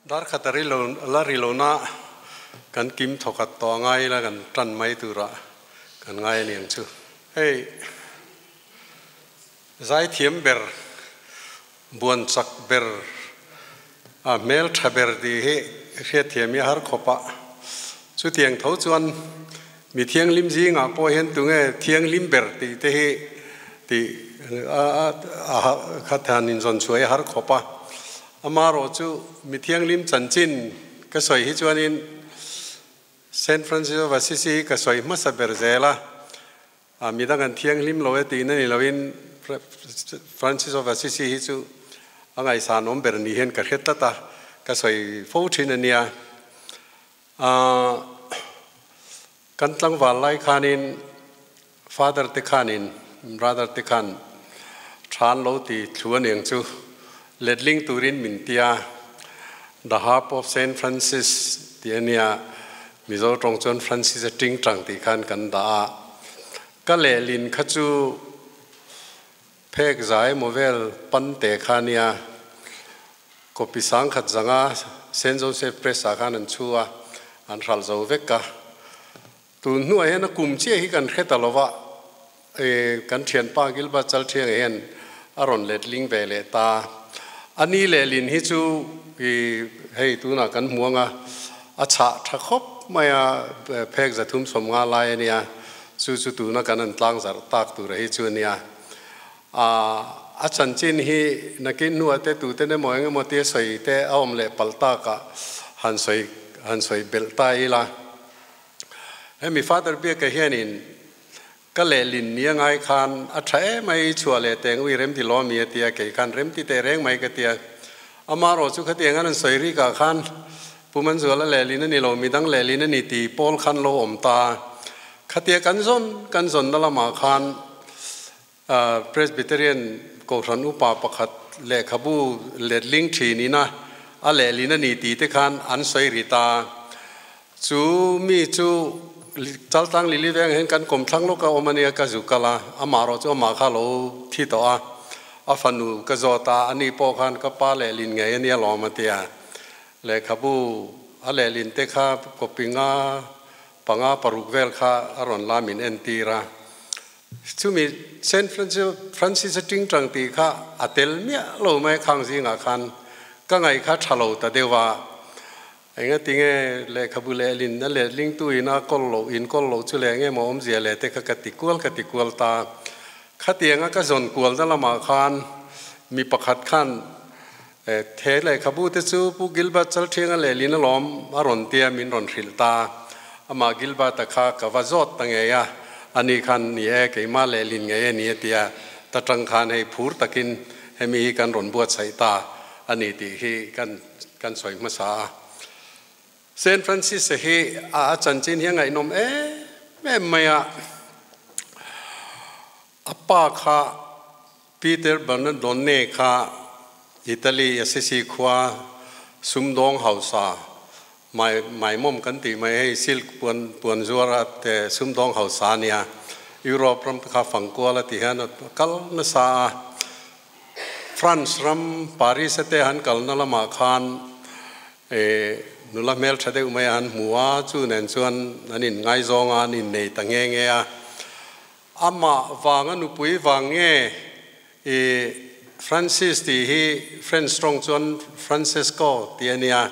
Dar khat a ri lo la ri lo na kan kim thawkhat tawh a ngai ila kan tan mai turah kan ngai a ni ang chu. Hei zaithiam ber buan chak ber a hmel tha ber tih hi hriatthiam hi a har khawp a. Chutiang tho chuan mi thianghlim zingah pawh hian tunge thianghlim ber tih te hi tih a khat han inzawn chhuah hi a har khawp a. Amaherawh chu mi thianghlim chanchin ka sawi hi chuanin Saint Francis of Assisi hi ka sawi hmasa ber zel a. A midang an thianghlim lo e tihna ni loin Francis of Assisi hi chu a ngaihsan awm ber ni hian ka hre tlat a, ka sawi fo thin a nia. Kan tlangval lai khanin Father te khanin Brother te khan than lo ti thlu aniang chu letling turin min tia The Harp of Saint Francis tih a nia. Mizo tawng chuan Francis a ting tang tih khan kan dah a, ka lehlin kha chu phek zai emaw vel pan te kha nia, copy sangkhat zanga Saint Joseph Press ah khan an chhu a, an hralh zo vek a. Tun hnuah hian a kum chiah hi kan hre ta lo va, kan thianpa Gilbert Chalthianga hian a rawn letling ve leh ta. A ni lehlin hi chu hei tunah kan hmu ang a, a chhah tha khawp mai a, phek 350 lai a nia, chu chu tuna kan han tlang zarh tak tura hi chu a nia. A chanchin hi nakin hnuah te tuten emaw eng emaw tia sawi te a awm leh palh takah han sawi han sawi belh ta ila. Hemi Father Biaka hianin ka lehlin ni a ngai khan a tha em mai chhuah leh teng ui remti lo ami a tia kei khan remti teh reng mai ka tia. Amaherawh chu khatiang an an sawi rik ah khan Pu Manzuala lehlin a ni lo midang lehlin a ni ti pawl khan lo awm ta. Khatia kan zawn kan zawnna lamah khan Presbyterian Kohhran upa pakhat lehkhabu letling thin ina a lehlin a ni tih te khan an sawi ri ta. Chu mi chu Chaltlang Lili veng hian kan kawmthlang lawk a awm a nia ka zu kal a, amah erawh chu amah kha a lo thi tawh a, a fanu ka zawt a, ani pawh khan ka pa lehlin ngei a nia lawm a ti a. Lehkhabu a lehlin te kha copy nga panga paruk vel kha a rawn la min entir a. Chumi Saint Francis a tingtang tih kha a tel miah lo mai khang zingah khan ka ngaih kha tha lo ta deuh a. Engatinge lehkhabu lehlin a letlingtu in a kawl loh in kawl loh chu leh enge maw awmzia leh te kha ka ti kual ka ti kual ta. Khatianga ka zawn kualna lamah khan mi pakhat khan he lehkhabu te chu Pu Gilbert Chalthianga lehlin alawm a rawn tia min rawn hrilh ta. Amah Gilbert-a kha ka va zawt ta ngei a, ani khan ni e, keimah lehlin ngei a ni a ti a, ta tang khan hei phur takin hemi hi kan rawn buatsaih ta a ni tih hi kan kan sawi hmasa a. Saint Francis-a hi a chanchin hi a ngaihnawm em em mai a, a pa kha Peter Bernardone kha Italy Assisi khua sumdawng hausa mai maimawm kan tih mai hei silk puan puan zuara te sumdawng hausa a nia. Europe ram te kha fangkual a ti hian a kal nasa a. France ram Paris a te han kalna lamah khan nula hmel tha deuh mai a han hmu a, chu nen chuan an inngaizawng a, an innei ta nghe nghe a. Amah vanga nupui vang nge i Francis tih hi French tawng chuan Francesco tih a nia.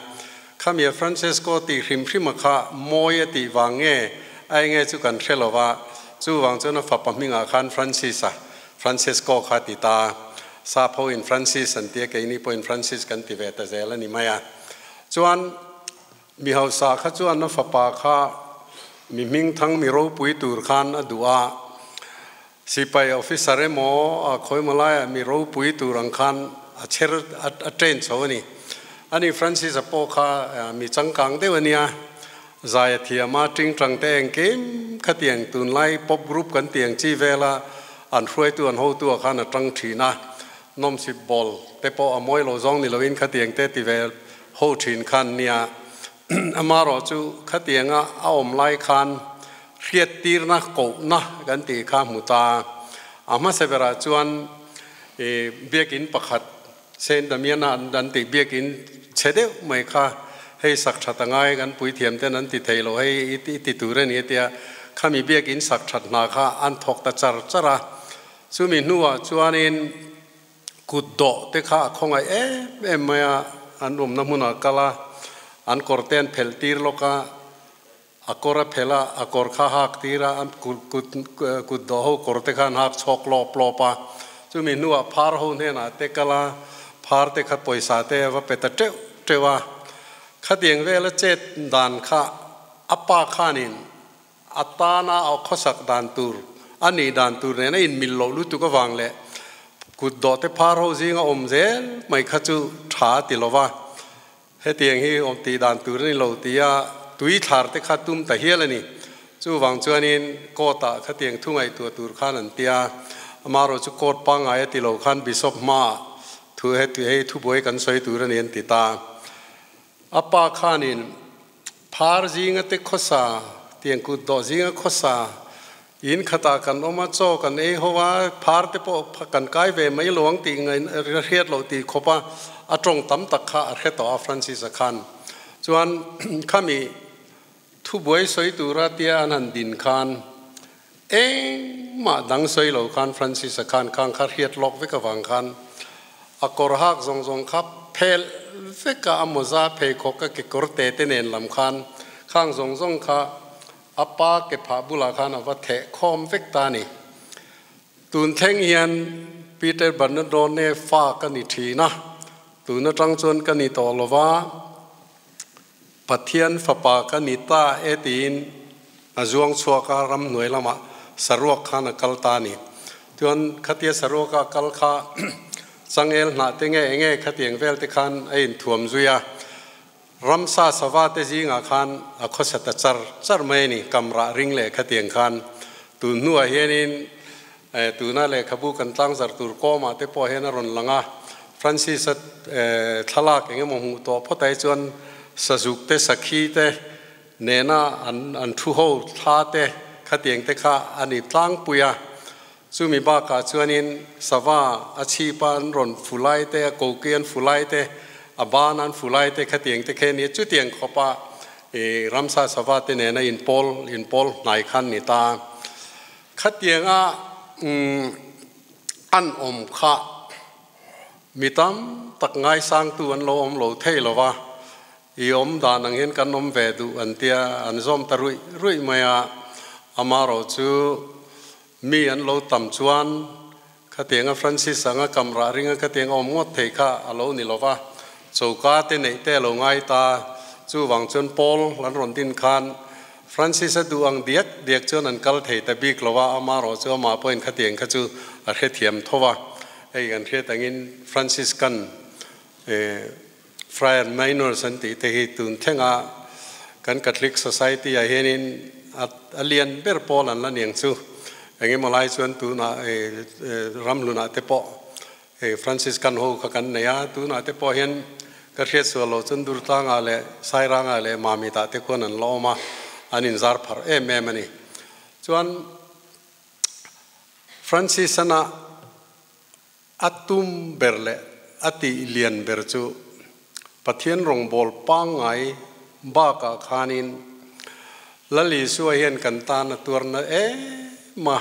Khamia Francesco tih hrim hrima kha mawi a tih vang nge a enge chu kan hre lo va, chuvang chuan a fapa hmingah khan Francis-a, Francesco kha ti ta. Sap ho in Francis an tia keini pawhin Francis kan ti ve ta zel a ni mai a. Chuan Mi hausa kha chuan a fapa kha mi hmingthang mi ropui tur khan a duh a, sipai officer emaw a khawimaw laiah mi ropui tur ang khan a chher a train chho a ni. Ani Francis-a pawh kha mi changkang deuh a nia, zai a thiam a, tingtang te engkim khatiang tunlai pop group kan tih ang chi vela an hruaitu an hotu ah khan a tang thin a, nawmsip ball te pawh a mawi lo zawng ni loin khatiang te ti ve Ho thin khan nia, amarawh chu khatianga a awm lai khan hriattirna kohna kan tih kha hmu ta. A hmasa berah chuan i biakin pakhat Saint Damian-a an tih biakin chhe deuh mai kha hei sak that a ngai kan puithiam ten an ti thei lo hei i ti tur a ni a tia khami biakin sak that hna kha an thawk ta char char a chumi hnuah chuanin kut dawh te kha a khawngaih em em mai a an awmna hmunah kal a an kawr te an phelh tir lawk a. A kawr a phelh a, a kawr kha hak tir a, an kut kut dawh ho kawr te khan hak chhawk lawp lawp a. Chumi hnuah phar ho hnenah te kal a, phar te kha pawisa te a va pe ta teuh teuh a. Khatiang vela chet dan kha a pa khanin a tana a khawsak dan tur, a nih dan tur nen a inmil loh lutuk avang leh kut dawh te phar ho zinga awm zel mai kha chu tha a ti lova. Hetiang hi awm tih dan tur a ni lo tia tui thlar te kha tum ta hial a ni. Chuvang chuanin court-ah khatiang thu ngaihtuah tur khan an tia, amaherawh chu court pangngai a ti lo khan Bishop hmaah thu heti hei thubuai kan sawi tur a ni an ti ta. A pa khanin phar zinga te khawsa, tiang kut dawh zinga khawsa In khatah kan awm a, chaw kan ei ho a, phar te pawh kan kai ve mai lo ang tih ngaih hriat loh tih khawp a, a tawng tam tak kha a hre tawh a Francis-a khan. Chuan khami thubuai sawi tura tia an han din khan engmah dang sawi lo khan Francis-a khan khang kha hriat lawk vek avang khan a kawr hak zawng zawng kha phelh vek a, a mawza pheikhawk a kekawr te te nen lam khan khang zawng zawng kha A pa ke phah bulah khan a va theh khawm vek ta a ni. Tun thleng hian Peter Bernardone fa ka ni thin a, tun atang chuan ka ni tawh lo va, Pathian fapa ka ni ta e tiin a zuang chhuak a, ramhnuai lamah saruak khan a kal ta a ni. Chuan khatia saruaka a kal kha changel hnah te nge enge khatiang vel te khan a inthuam zui a. Ramsa sava te zingah khan a khawsa ta char char mai a ni, kamrah ring leh khatiang khan. Tun hnuah hianin tuna lehkhabu kan tlangzar tur kawmah te pawh hian a rawn lang a, Francis-a thlalak eng emaw hmuh tawh phawt ai chuan sazuk te, sakhi te nena an thu ho thla te khatiang te kha a ni tlangpui a. Chumi bakah chuanin sava a chhipa an rawn fu lai te, a koki an fu lai te, a ban an fu lai te khatiang te khe nia chutiang khawpa i ramsa sava te nena inpawl inpawl hnai khan ni ta. Khatianga an awm kha mi tam tak ngaisangtu an lo awm lo thei lo va, i awm dan ang hian kan awm ve duh an tia an zawm ta ruih ruih mai a, amaherawh chu Mi an lo tam chuan khatianga Francis anga kamrah ringa khatianga awm ngawt thei kha a lo ni lo va, choka te neih te a lo ngai ta. Chuvang chuan Paul an rawn din khan Francis a duh ang diak diak chuan an kal thei ta bik lo va, amaherawh chu amah pawhin khatiang kha chu a hrethiam tho va. Hei kan hriat angin Franciscan Friar Minors an tih te hi tun thlenga kan Catholic Society ah hianin a lian ber pawl an la niang chu. Engemaw lai chuan tunah ramhlunah te pawh Franciscan ho kha kan nei a, tunah te pawh hian ka hriat sual lo chuan Durtlangah leh Sairangah leh Mamitah te khuan an la awm a, an inzar pharh em em a ni. Chuan Francis-ana A tum ber leh a tih lian ber chu Pathian rawngbâwl pangngai bâkah khânin Lal Isua hian kan tân a tuar na êm a,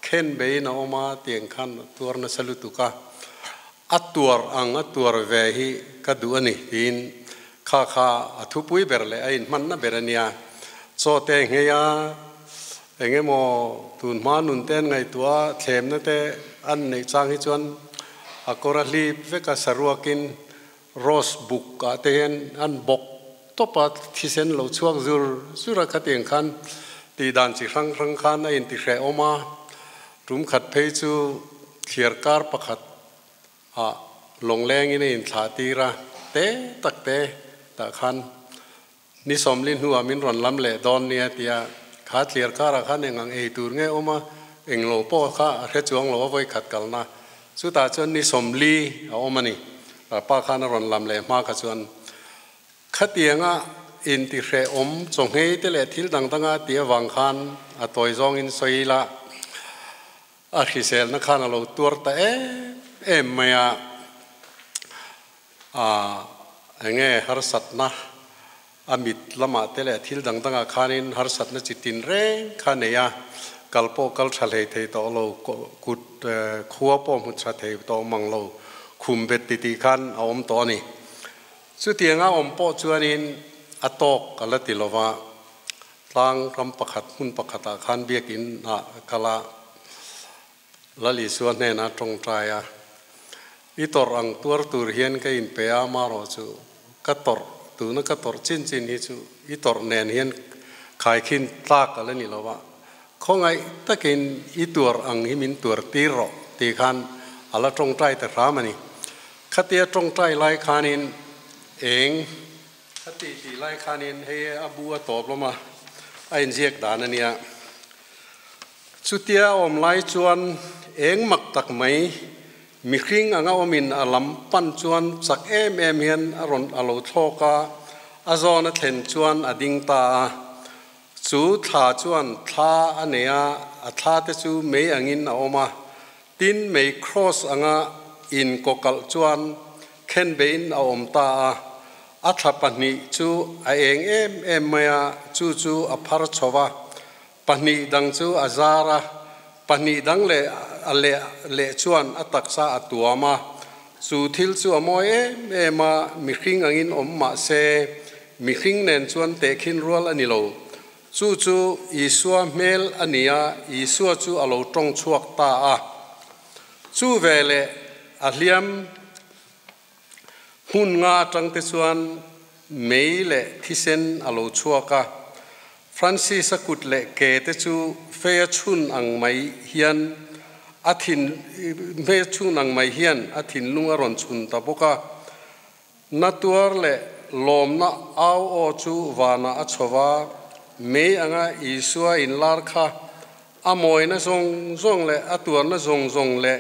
khen beiin a awm a tiang khân a tuar nasa lutuk a, a tuar ang a tuar ve hi ka duh a ni tiin kha kha a thupui ber leh a inhmanna ber a nia. Chaw te nghei a. Eng emaw tun hma nun te an ngaihtuah a, thlemna te an neih chang hi chuan a kawr a hlip vek a, saruakin rose buk ah te hian an bawk tawp a, thisen lo chhuak zur zur a, khatiang khan tih dan chi hrang hrang khan a intihrehawm a, tum khat phei chu thliar kar pakhat ah lawnglengin a inthlah tir a, te tak te tah khan Ni sawmli hnuah min rawn lam leh dawn nia tia kha tliar karah khan eng ang ei tur nge awm a, eng lo pawh kha a hre chuang lo a vawi khat kalna. Chutah chuan ni sawmli a awm a ni. Pa khan a rawn lam leh hma kha chuan khatianga intihrehawm chawnghei te leh thil dang danga tih avang khan a tawi zawngin sawi ila a hriselna khan a lo tuar ta em em mai a. Enge harsatna a mit lamah te leh thil dang dangah khanin harsatna chi tin reng kha nei a, kal pawh kal tha hlei thei tawh lo, kut khua pawh hmu tha thei tawh mang lo, khum bet titih khan a awm tawh a ni. Chutianga awm pawh chuanin a tawk a la ti lova, tlang ram pakhat hmun pakhatah khan biakin ah a kal a, Lal Isua hnenah tawngtai a, I tawrh ang tuar tur hian ka inpe a, amarawh chu ka tawrh, tuna ka tawrh chin chin hi chu i tawrh nen hian khaikhin tlak a la ni lo a, khawngaih takin i tuar ang hi min tuar tir rawh tih khan a la tawngtai ta hram a ni. Khatia tawngtai lai khanin eng khati tih lai khanin hei a bu a tawp lawm a, a inziak dan a nia. Chutia awm lai chuan eng mak tak mai mihring anga awmin a lam pan chuan chak em em hian a rawn a lo thlawk a, a zawn a thlen chuan a ding ta a. Chu thla chuan thla a nei a, a thla te chu mei angin a awm a, tin mei kraws anga inkawkalh chuan khenbeiin a awm ta a. A thla pahnih chu a eng em em mai a, chu chu a phar chho va, Pahnih dang chu a zar a, pahnih dang leh a leh leh chuan a taksa a tuam a. Chu thil chu a mawi em em a, mihring angin awm mah se, mihring nen chuan tehkhin rual a ni lo. Chu chu Isua hmel a ni a, Isua chu a lo tawng chhuak ta a. Chu veleh a hliam Hmun nga atang te chuan mei leh thisen a lo chhuak a, Francis-a kut leh ke te chu feia chhun ang mai hian a thin hmei chhun ang mai hian a thinlung a rawn chhun ta bawk a. Na tuar leh lawmna au aw chu vanah a chho va, mei anga Isua inlar kha a mawina zawng zawng leh a tuarna zawng zawng leh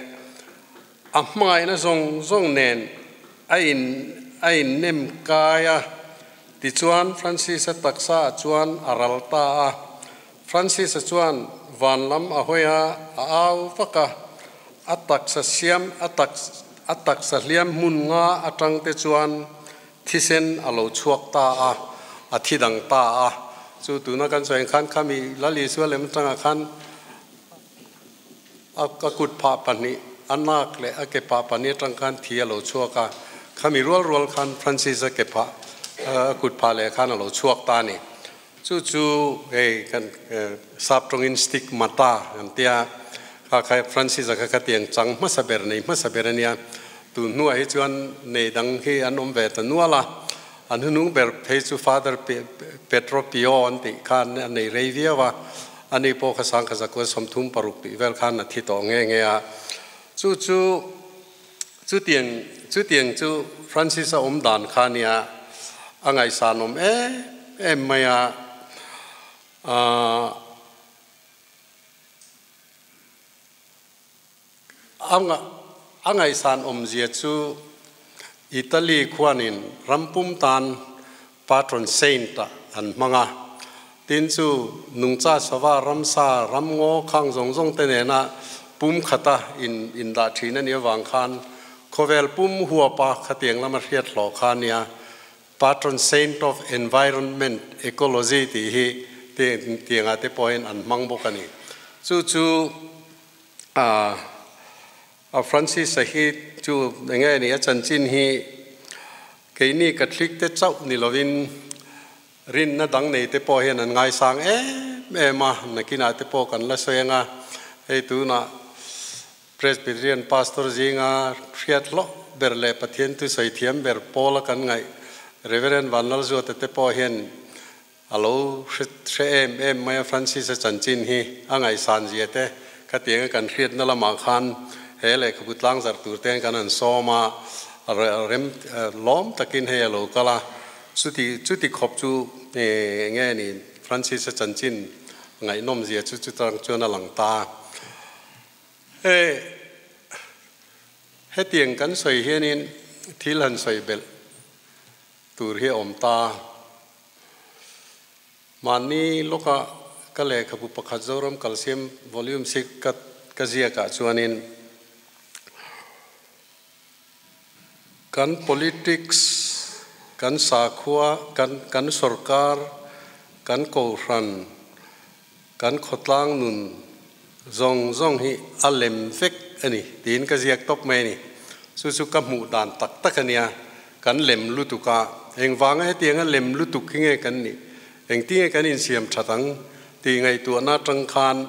A hmangaihna zawng zawng nen a in a innem kai a, tichuan Francis-a taksa ah chuan a ral ta a. Francis-a chuan van lam a hawi a, a au vak a, a taksa siam a tak a taksa hliam hmun nga atang te chuan thisen a lo chhuak ta a, a thi dang ta a. Chu tuna kan sawi ang khan khami Lal Isua lem atangah khan A ka kut phah pahnih, a nak leh a ke phah pahnih atang khan thi a lo chhuak a, khami rual rual khan Francis-a ke phah, a kut phah leh khan a lo chhuak ta a ni. Chu chu hei kan sap tawngin stigmata kan tia, kha kha Francis-a kha khatiang chang hmasa ber nei hmasa ber a nia. Tun hnuah hi chuan nei dang hi an awm ve ta nual a, an hunung ber phei chu Father Petro Pio an tih khan a nei rei viau a, Ani pawh kha sangkha zakua 36 tih vel khan a thi tawh nge nge a. Chu chu chutiang chutiang chu Francis-a awm dan kha nia a ngaihsan awm em em mai a. Aaa a ngaihsan awmzia chu Italy khuanin ram pum tan patron saint ah an hmang a, tin chu nungcha sava ramsa ramngaw khang zawng zawng te nena pum khata in indah thin a nih avang khan khawvel pum huapa khatiang lama hriat hlawh kha a nia. Patron saint of environment ecology tih hi tiangah te pawhin an hmang bawk a ni. Chu chu A Francis-a hi chu enge ni a chanchin hi keini Catholic te chauh ni lovin rinna dang nei te pawh hian an ngaisang em em a, nakinah te pawh kan la sawi anga hei tunah Presbyterian Pastor zinga hriat hlawh ber leh Pathian thusawi thiam ber pawla kan ngaih Reverend Vanlalzuata te pawh hian A lo hre hre em em mai a Francis-a chanchin hi a ngaihsan zia te khatianga kan hriatna lamah khan he lehkhabu tlangzarh tur te kan han sawm a, rem lawm takin hei a lo kal a, chuti chuti khawp chu enge ni Francis-a chanchin ngaihnawm zia chu chutang chuan a lang ta. He hetiang kan sawi hianin thil han sawi belh tur hi a awm ta. Mahni lawka ka lehkhabu pakhat Zoram Kalsiam Volume 6 ka ka ziakah chuanin kan politics Kan sakhua, kan kan sorkar, kan kohhran, kan khawtlang nun zawng zawng hi a lem vek a ni tiin ka ziak tawp mai a ni. Chu chu ka hmuh dan tak tak a nia, kan lem lutuk a, engvanga hetianga lem lutuk hi nge kan nih, engtinge kan insiam that ang tih ngaihtuahna atang khan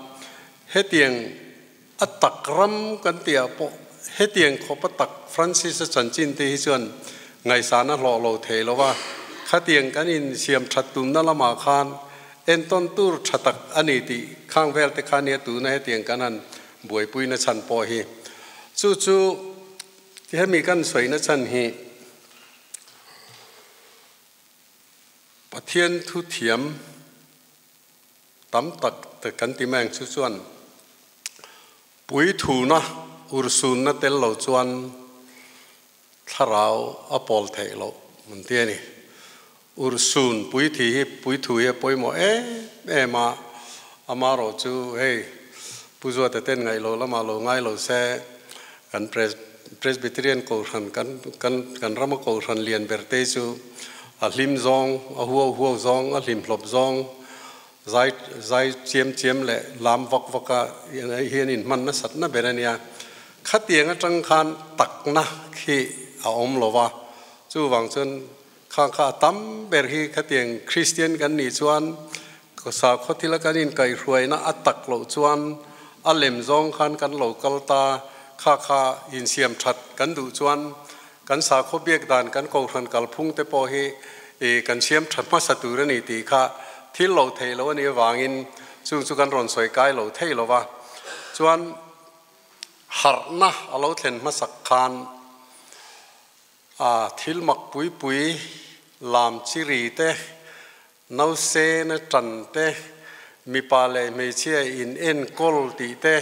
hetiang A tak ram kan tih ah pawh hetiang khawp a tak Francis-a chanchin te hi chuan ngaihsan a hlawh lo thei lo va, khatiang kan insiam that tumna lamah khan entawn tur tha tak a ni tih khang vel te kha nia tuna hetiang kan han buaipuina chhan pawh hi. Chu chu hemi kan sawina chhan hi Pathian thu thiam Tam tak te kan ti mai ang chu chuan puithuna ursunna tel lo chuan thlarau a pawl theih loh an ti a ni. Ursun puithi hi puithu hi a pawimawh em em a, amarawh chu hei Pu Zuata ten ngaih lo lamah lo ngai lo se kan Presbyterian Kohhran kan kan kan rama Kohhran lian ber te chu a hlim zawng, a huau huau zawng, a hlimhlawp zawng, zai zai chiam chiam leh lam vak vak a hian inhman nasat na ber a nia. Khatiang atang khan takna khi a awm lo va, chuvang chuan kha kha a tam ber hi khatiang Kristian kan nih chuan sakhaw thila kan inkaihhruaina a tak loh chuan a lem zawng khan kan lo kal ta, kha kha insiam that kan duh chuan Kan sakhaw biak dan, kan kohhran kalphung te pawh hi kan siam tha hmasa tur a ni tih kha thil lo theih loh a nih avangin chung chu kan rawn sawi kai lo thei lo va. Chuan harhna a lo thlen hmasak khan thil mak pui pui lam chi ri te, nausena tan te, mipa leh hmeichhia in enkawl tih te,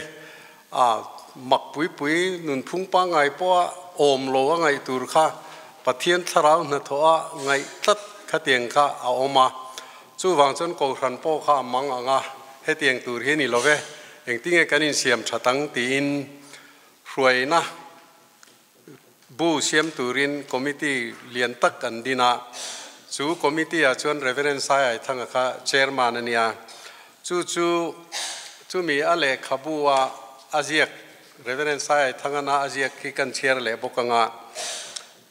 a mak pui pui nunphung pangngai pawha awm lo a ngaih tur kha Pathian thlarau hnathawh a ngaih tlat khatiang kha a awm a. Chuvang chuan Kohhran pawh kha a mang ang a, hetiang tur hi a ni lo ve, engtinge kan insiam that ang tiin hruaina Bu siam turin committee lian tak an din a, chu committee ah chuan Reverend Sai Aithanga kha chairman a nia. Chu chu chumi a lehkhabu a a ziak Reverend Sai Aithangana a ziak khi kan chhiar leh bawk ang a.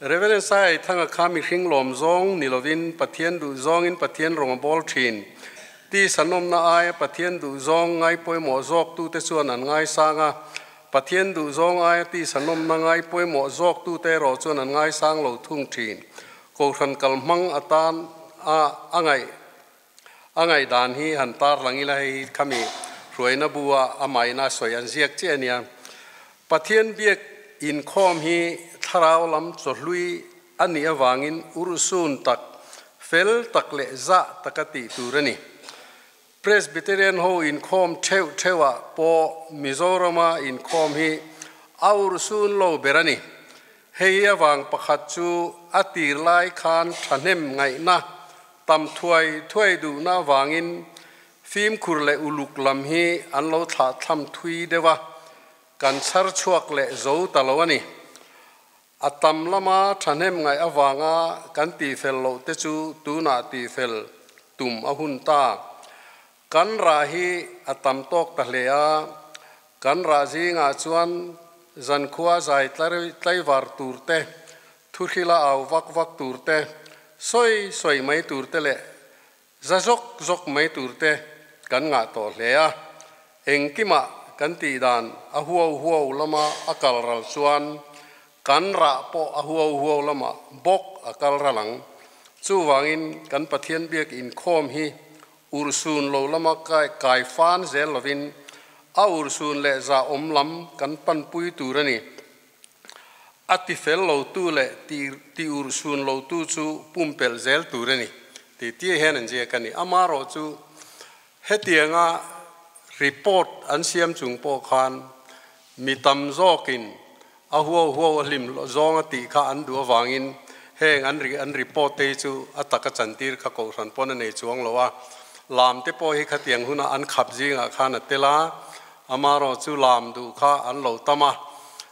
Reverend Sai Aithanga kha mihring lawm zawng ni lovin Pathian duh zawngin Pathian rawng a bawl thin. Tisa nawmna aia Pathian duh zawng ngai pawimawh zawk tute chuan an ngaisang a, Pathian duh zawng aia tisa nawmna ngai pawimawh zawktute erawh chuan an ngaisang lo thung thin. Kohhran kal hmang atan a a ngaih a ngaihdan hi han tar lang ila hei hi khami hruaina bu a amaina sawi an ziak chiah a nia. Pathian biak inkhawm hi thlarau lam chawhlui a nih avangin urhsun tak, fel tak leh zah taka tih tur a ni. Presbyterian ho inkhawm theuh theuhah pawh Mizorama inkhawm hi a urhsun lo ber a ni. Hei avang pakhat chu a tir lai khan thahnem ngaihna tam thuai thuai duhna avangin fimkhur leh uluk lam hi an lo thlahthlam thui deuh a, kan chhar chhuak leh zo ta lo a ni. A tam lama thahnem ngaih avanga kan tihfel loh te chu tunah tihfel tum a hun ta. Kan rah hi a tam tawk ta hle a, kan rah zingah chuan zankhua zai tlaivar tur te, thuhrila au vak vak tur te, sawi sawi mai tur te leh Za zawk zawk mai tur te kan ngah tawh hle a, engkimah kan tih dan a huau huau lama a kal ral chuan kan rah pawh a huau huau lamah bawk a kal ral ang. Chuvangin kan Pathian biak inkhawm hi urhsun lo lama kai fan zel lovin a urhsun leh zahawm lam kan panpui tur a ni. A ti fel lotu leh ti urhsun lotu chu pumpelh zel tur a ni tih tia hian an ziak a ni. Amarawh chu hetianga report an siam chung pawh khan mi tam zawkin a huau huau a hlim zawng a tih kha an duh avangin heng an an report te hi chu a taka chantir kha kohhran pawn a nei chuang lo a. Lam te pawh hi khatiang huna an khap zingah khan a tel a. Amarawh chu lam duh kha an lo tam a,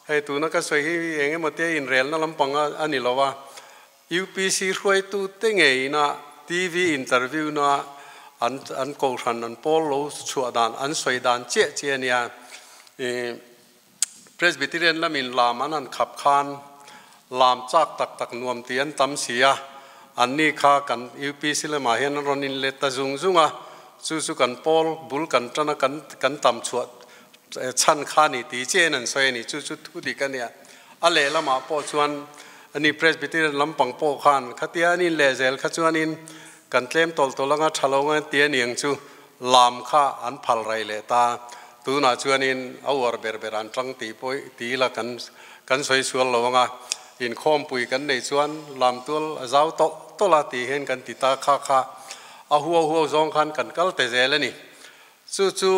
hei tuna ka sawi hi eng emaw te inrelna lampang a ni lo a, UPC hruaitute ngeina TV interview na an an kohhran an pawl lo chhuah dan an sawi dan chiah chiah a nia. Presbyterian lamin lam an han khap khan lam chak tak tak nuam tih an tam si a, anni kha kan UPC lamah hian an rawn inlet ta zung zung a, chu chu kan pawl bul kan tan a kan kan tam chhuah chhan kha a ni tih chiahin an sawi a ni, chu chu thu dik a nia. A lehlamah pawh chuan ani Presbyterian lampang pawh khan khatia an inleh zel kha chuanin kan tlem tawlh tawlh anga tha lo anga ti aniang chu lam kha an phal rai leh ta. Tunah chuanin a uar ber ber an tang tih pawh ti ila kan kan sawi sual lo anga inkhawmpui kan neih chuan lam tual a zau tawlh tawlh a tih hian kan ti ta kha kha a huau huau zawng khan kan kal te zel a ni. Chu chu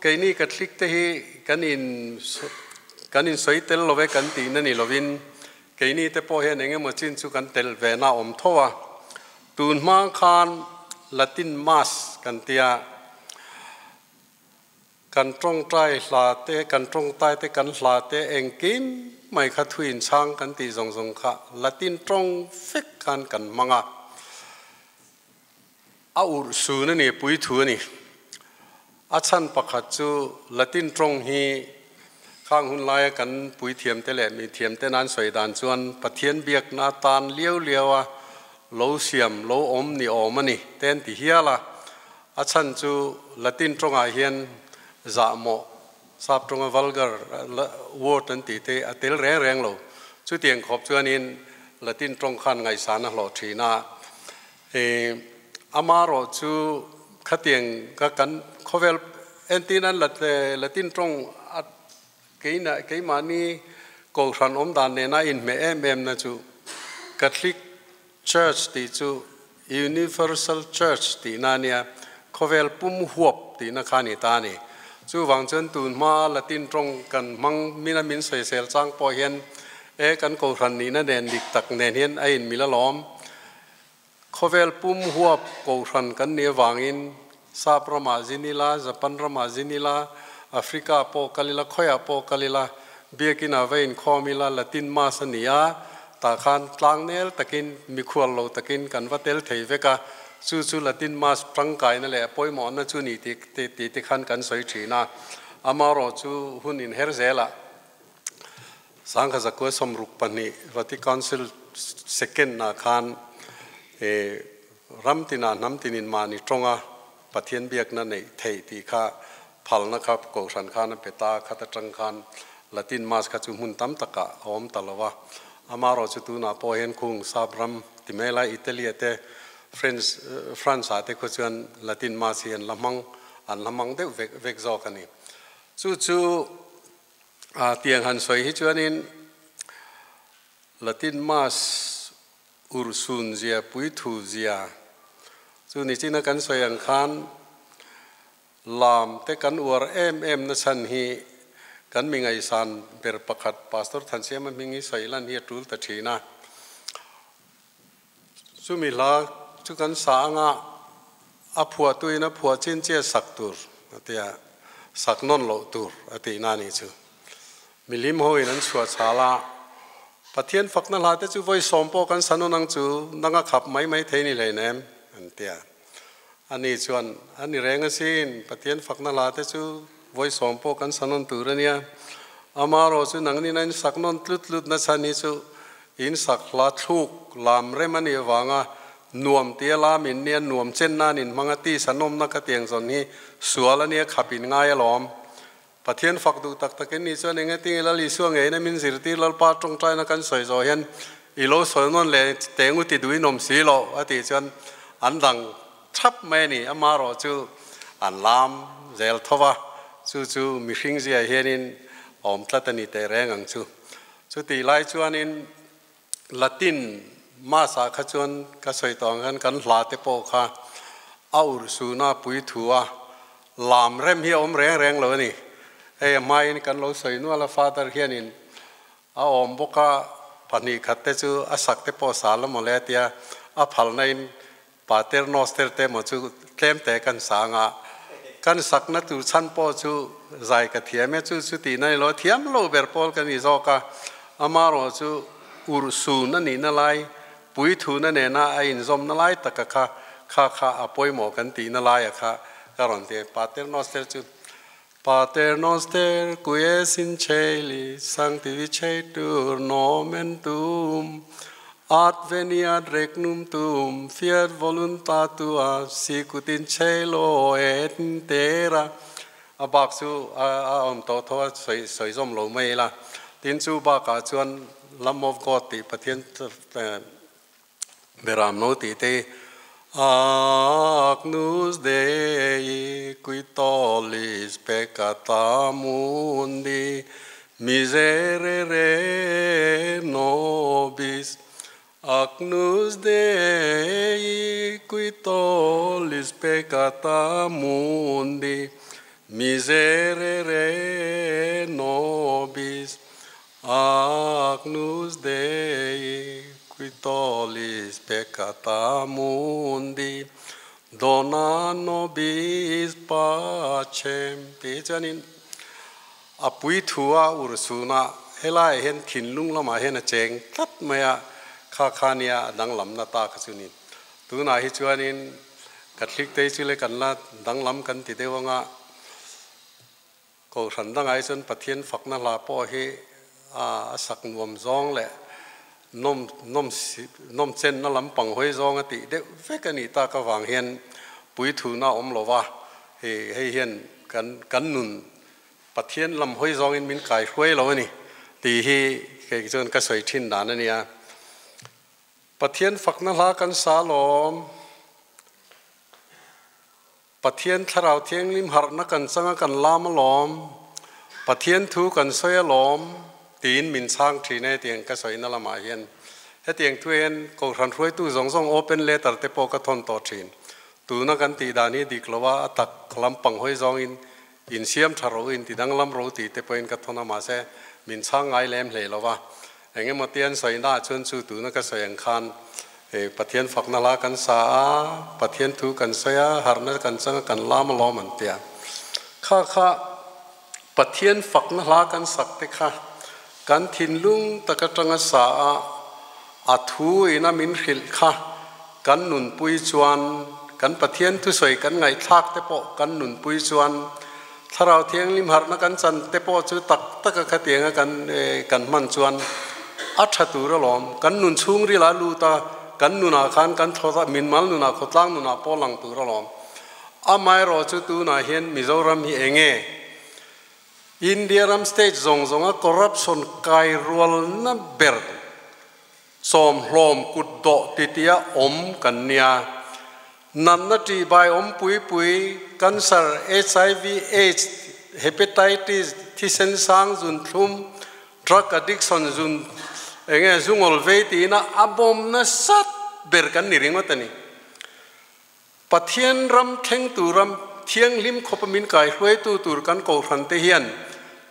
keini Catholic te hi kan in kan in sawi tel lo e kan tihna ni lovin keini te pawh hian eng emaw chin chu kan tel ve na awm tho a. Tun hma khan Latin Mass kan tia kan tawngtai hla te kan tawngtai te kan hla te engkim mai kha thu inchhang kan tih zawng zawng kha Latin tawng vek khan kan hmang a. A urh sun a ni, pui thu a ni. A chhan pakhat chu Latin tawng hi khang hun laia kan puithiamte leh mithiamte nan sawi dan chuan Pathian biakna atan liau liaua lo siam, lo awm ni awm a ni te an ti hial a. A chhan chu Latin tawngah hian zahmawh, sap tawnga vulgar word an tih te a tel reng reng lo. Chutiang khawp chuanin Latin tawng khan ngaihsan a hlawh thin a. I amarawh chu khatiang ka kan khawvel entin an Latin tawng a keina keimahni Kohhran awm dan nena inhmeh em em na chu Catholic Church tih chu Universal Church tihna a nia, khawvel pum huap tihna kha a ni ta a ni. Chuvang chuan tun hma Latin tawng kan hmang mina min sawisel chang pawh hian e kan Kohhran nihna nen dik tak nen hian a inmil alawm. Khawvel pum huap Kohhran kan nih avangin Sap ramah zin ila, Japan ramah zin ila, Africa pawh kal ila, khawiah pawh kal ila, biakinah va inkhawm ila, Latin Mass a ni a, tah khan tlangnel takin, mikhual lo takin kan va tel thei vek a, chu chu Latin Mass tangkaina leh a pawimawhna chu ni tih tih te khan kan sawi thin a, amaherawh chu hun inher zelah. Sangkha zakua 62 Vatican Council Second ah khan ram tinah hnam tinin mahni tawnga Pathian biakna neih theih tih kha phalna kha Kohhran khan a pe ta khat atang khan Latin Mass kha chu hmun tam takah a awm ta lo a. Amaherawh chu tunah pawh hian khung sap ram ti mai lai Italy ah te French France ah te khaw chuan Latin Mass hi an la hmang an la hmang deuh vek vek zawk a ni. Chu chu A tiang han sawi hi chuanin Latin Mass urhsun zia, puithu zia chu nichina kan sawi ang khan lam te kan uar em em na chhan hi kan mi ngaihsan ber pakhat Pastor Thansiama hming hi sawi lan hi a tul ta thin a. Chumi hla chu kan sa anga a phuahtuin a phuah chin chiah sak tur a ti a, sak nawn loh tur a tihna a nih chu. Milim hoin an chhuah chhal a, Pathian fakna hla te chu vawi sawm pawh kan sa nawn ang chu nang a khap mai mai thei ni hleinem an ti a. Ani chuan a ni reng asin, Pathian fakna hla te chu vawi sawm pawh kan sa nawn tur a nia. Amaherawh chu nangnin a insak nawn tlut tlut na chhan hi chu In sak hla thluk lam rem a nih avanga nuam tia lam in nia nuam chen nan in hmang a tisa nawmna ka tiang zawn hi sual a nia khap in ngai alawm. Pathian fak duh tak tak in nih chuan enge tinge Lal Isua ngeiin a min zirtir Lalpa tawngtaina kan sawi zawh hian i lo sawi nawn leh teng u ti duh in awm si loh a tih chuan an dang thap mai a ni. Amaherawh chu an lam zel tho va, chu chu mihring zia hianin awm tlat a ni teh reng ang chu. Chutih lai chuanin Latin Mass-ah kha chuan ka sawi tawh ang khan kan hla te pawh kha a urhsuhna a pui thu a, lam rem hi a awm reng reng lo a ni. Hei a hmain kan lo sawi nual a, Father hianin a awm bawk a, pahnih khat te chu a sak te pawh sa la mawle a tia, a phalnain Pater Noster te maw chu tlem te kan sang a, kan sakna tur chhan pawh chu zai ka thiam e, chu chu tihna ni lo, thiam lo ber pawl ka ni zawk a, amaherawh chu urhsun a nihna lai Puithuna nena a inzawmna lai taka kha kha kha a pawimawh kan tihna laia kha ka rawn ti a. Pater Noster chu Pater Noster qui es in caeli sanctificetur nomen tuum adveniat regnum tuum fiat voluntas tua sicut in caelo et in terra. A bak chu a awm tawh tho a sawi sawi zawm lo mai ila. Tin chu bakah chuan Lamb of God tih Pathian Beram no tih te Agnus Dei qui tollis peccata mundi miserere nobis Agnus Dei qui tollis peccata mundi miserere nobis Agnus Dei qui tollis peccata mundi dona nobis pacem tih chuanin a pui thu a urhsuna helaiah hian thinlung lamah hian a cheng tlat mai a, kha kha nia a danglamna ta kha chu ni. Tunah hi chuanin Catholic te hi chu le kan la danglam kan ti deuh anga Kohhran dangah hi chuan Pathian fakna hla pawh hi a sak nuam zawng leh nawm nawm nawm chenna lampang hawi zawng a tih deuh vek a nih tak avang hian puithuna a awm lo va, hei hei hian kan kan nun Pathian lam hawi zawngin min kai hruai lo a ni tih hi kei chuan ka sawi thin dan a nia. Pathian fakna hla kan sa lawm. Pathian Thlarau Thianghlim harhna kan chang a kan lam alawm, Pathian thu kan sawi alawm tiin min chhang thin e tiang ka sawina lamah hian hetiang thu hian Kohhran hruaitu zawng zawng open letter te pawh ka thawn tawh thin. Tuna kan tih dan hi dik lo a, a tak lampang hawi zawngin insiam tha ro in ti danglam ro tih te pawhin ka thawn a mahse min chhang ngai lem hlei lo va. Eng emaw tian sawina ah chuan chu tuna ka sawi ang khan Pathian fakna hla kan sa a, Pathian thu kan sawi a, harhna kan chang a, kan lam alawm an ti a. Kha kha Pathian fakna hla kan sak te kha kan thinlung tak atanga sa a, a thu ina min hrilh kha kan nunpui chuan, kan Pathian thusawi kan ngaihthlak te pawh kan nunpui chuan, Thlarau Thianghlim harhna kan chan te pawh chu tak taka khatianga kan kan hman chuan a tha tur alawm. Kan nun chhungril a lut a, kan nunah khan kan thlawt a, minmal nunah khawtlang nunah pawh lang tur alawm. Amaherawh chu tunah hian Mizoram hi eng nge? India ram state zawng zawnga corruption kai rualna ber sawmhlawm kut dawh titia awm kan nia. Natna ṭihbai awm pui pui, cancer, HIV, aids, hepatitis, thisen sang zun thlum, drug addiction zun eng nge zungawl vei tiin a bawm nasat ber kan ni ringawt a ni. Pathian ram thleng tur ram thianghlim khawpa min kaihruaitu tur kan kohhran te hian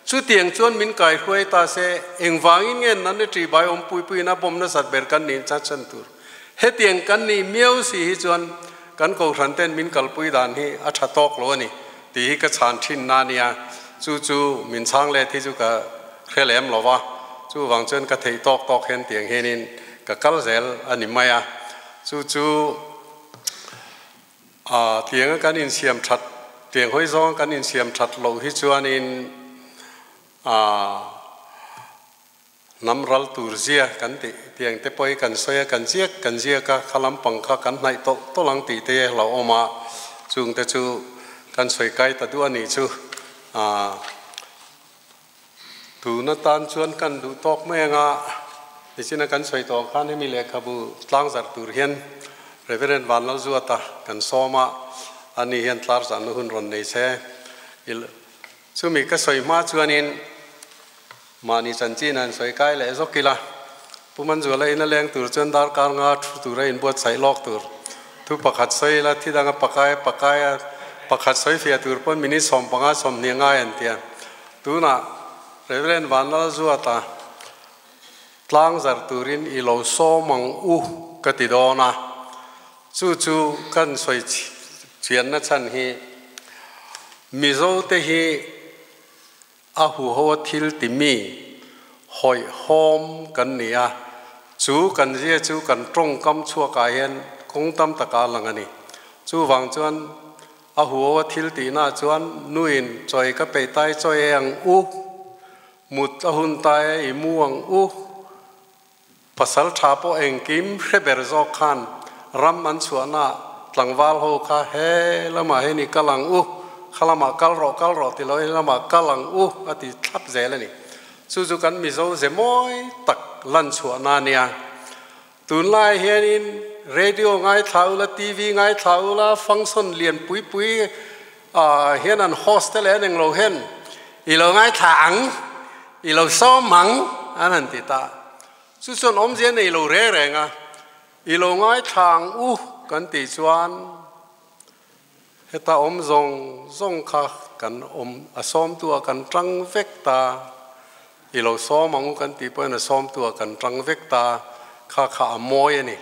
chutiang chuan min kaihruai ta se engvangin nge natna ṭihbai awm pui puiin a bawm nasat ber kan nih chan tur. Hetiang kan nih miau si hi chuan kan kohhran ten min kalpui dan hi a tha tawk lo a ni tih hi ka chhan thin na nia, chu chu min chhang let hi chu ka hre lem lo va, chuvang chuan ka theih tawk tawk hian tiang hianin ka kal zel a ni mai a, chu chu a tianga kan insiam that tiang hawi zawnga kan insiam that loh hi chuanin a. Hnam ral tur zia kan tih tiang te pawh hi kan sawi a, kan ziak kan ziak a, kha lampang kha kan hnaih tawlh tawlh ang tih te lo awm a, chung te chu kan sawi kai ta duh a nih chu. Aaa tuna tan chuan kan duh tawk mai ang a, nichina kan sawi tawh ang khan hemi lehkhabu tlang zarh tur hian Reverend Vanlalzuata kan sawm a, ani hian tlar zahna hun rawn nei se. Chumi ka sawi hma chuanin mahni chanchin an sawi kai leh zawk ila, Pu Manzuala ina leng tur chuan darkar nga thu tura inbuatsaih lawk tur thu pakhat sawi ila, thi danga pakai pakai a pakhat sawi fiah tur pawn minute 15 20 ngai an ti a. Tunah Reverend Vanlalzuata tlang zar turin i lo sawm ang u ka ti dawn a, Chu chu kan sawi chianna chhan hi Mizo te hi a huho a thil ti mi hawihhawm kan ni a. Chu kan zia chu kan tawngkam chhuakah hian kawng tam taka a lang a ni. Chuvang chuan a huau a thil tihnaah chuan nuin chawi ka peih tai chawi ei ang u, mut a hun tai a i mu ang u, pasal tha pawh engkim hre ber zawk khan ram an chhuahnaah tlangval ho kha he lamah hian i kal ang u, kha lamah kal rawh kal rawh ti lo he lamah kal ang u a ti thlap zel a ni. Chu chu kan Mizo ze mawi tak lan chhuahna a nia. Tunlai hianin radio ngaithla ula, TV ngaithla ula, function lian pui pui ah hian an host te leh an englo hian i lo ngaithla ang, i lo sawm ang an han ti ta. Chu chuan awmzia nei lo reng reng a, i lo ngaithla ang u kan tih chuan Heta awm zawng zawng kha kan awm, a sawmtu ah kan tang vek ta, i lo sawm ang u kan tih pawhin a sawmtu ah kan tang vek ta, kha kha a mawi a ni.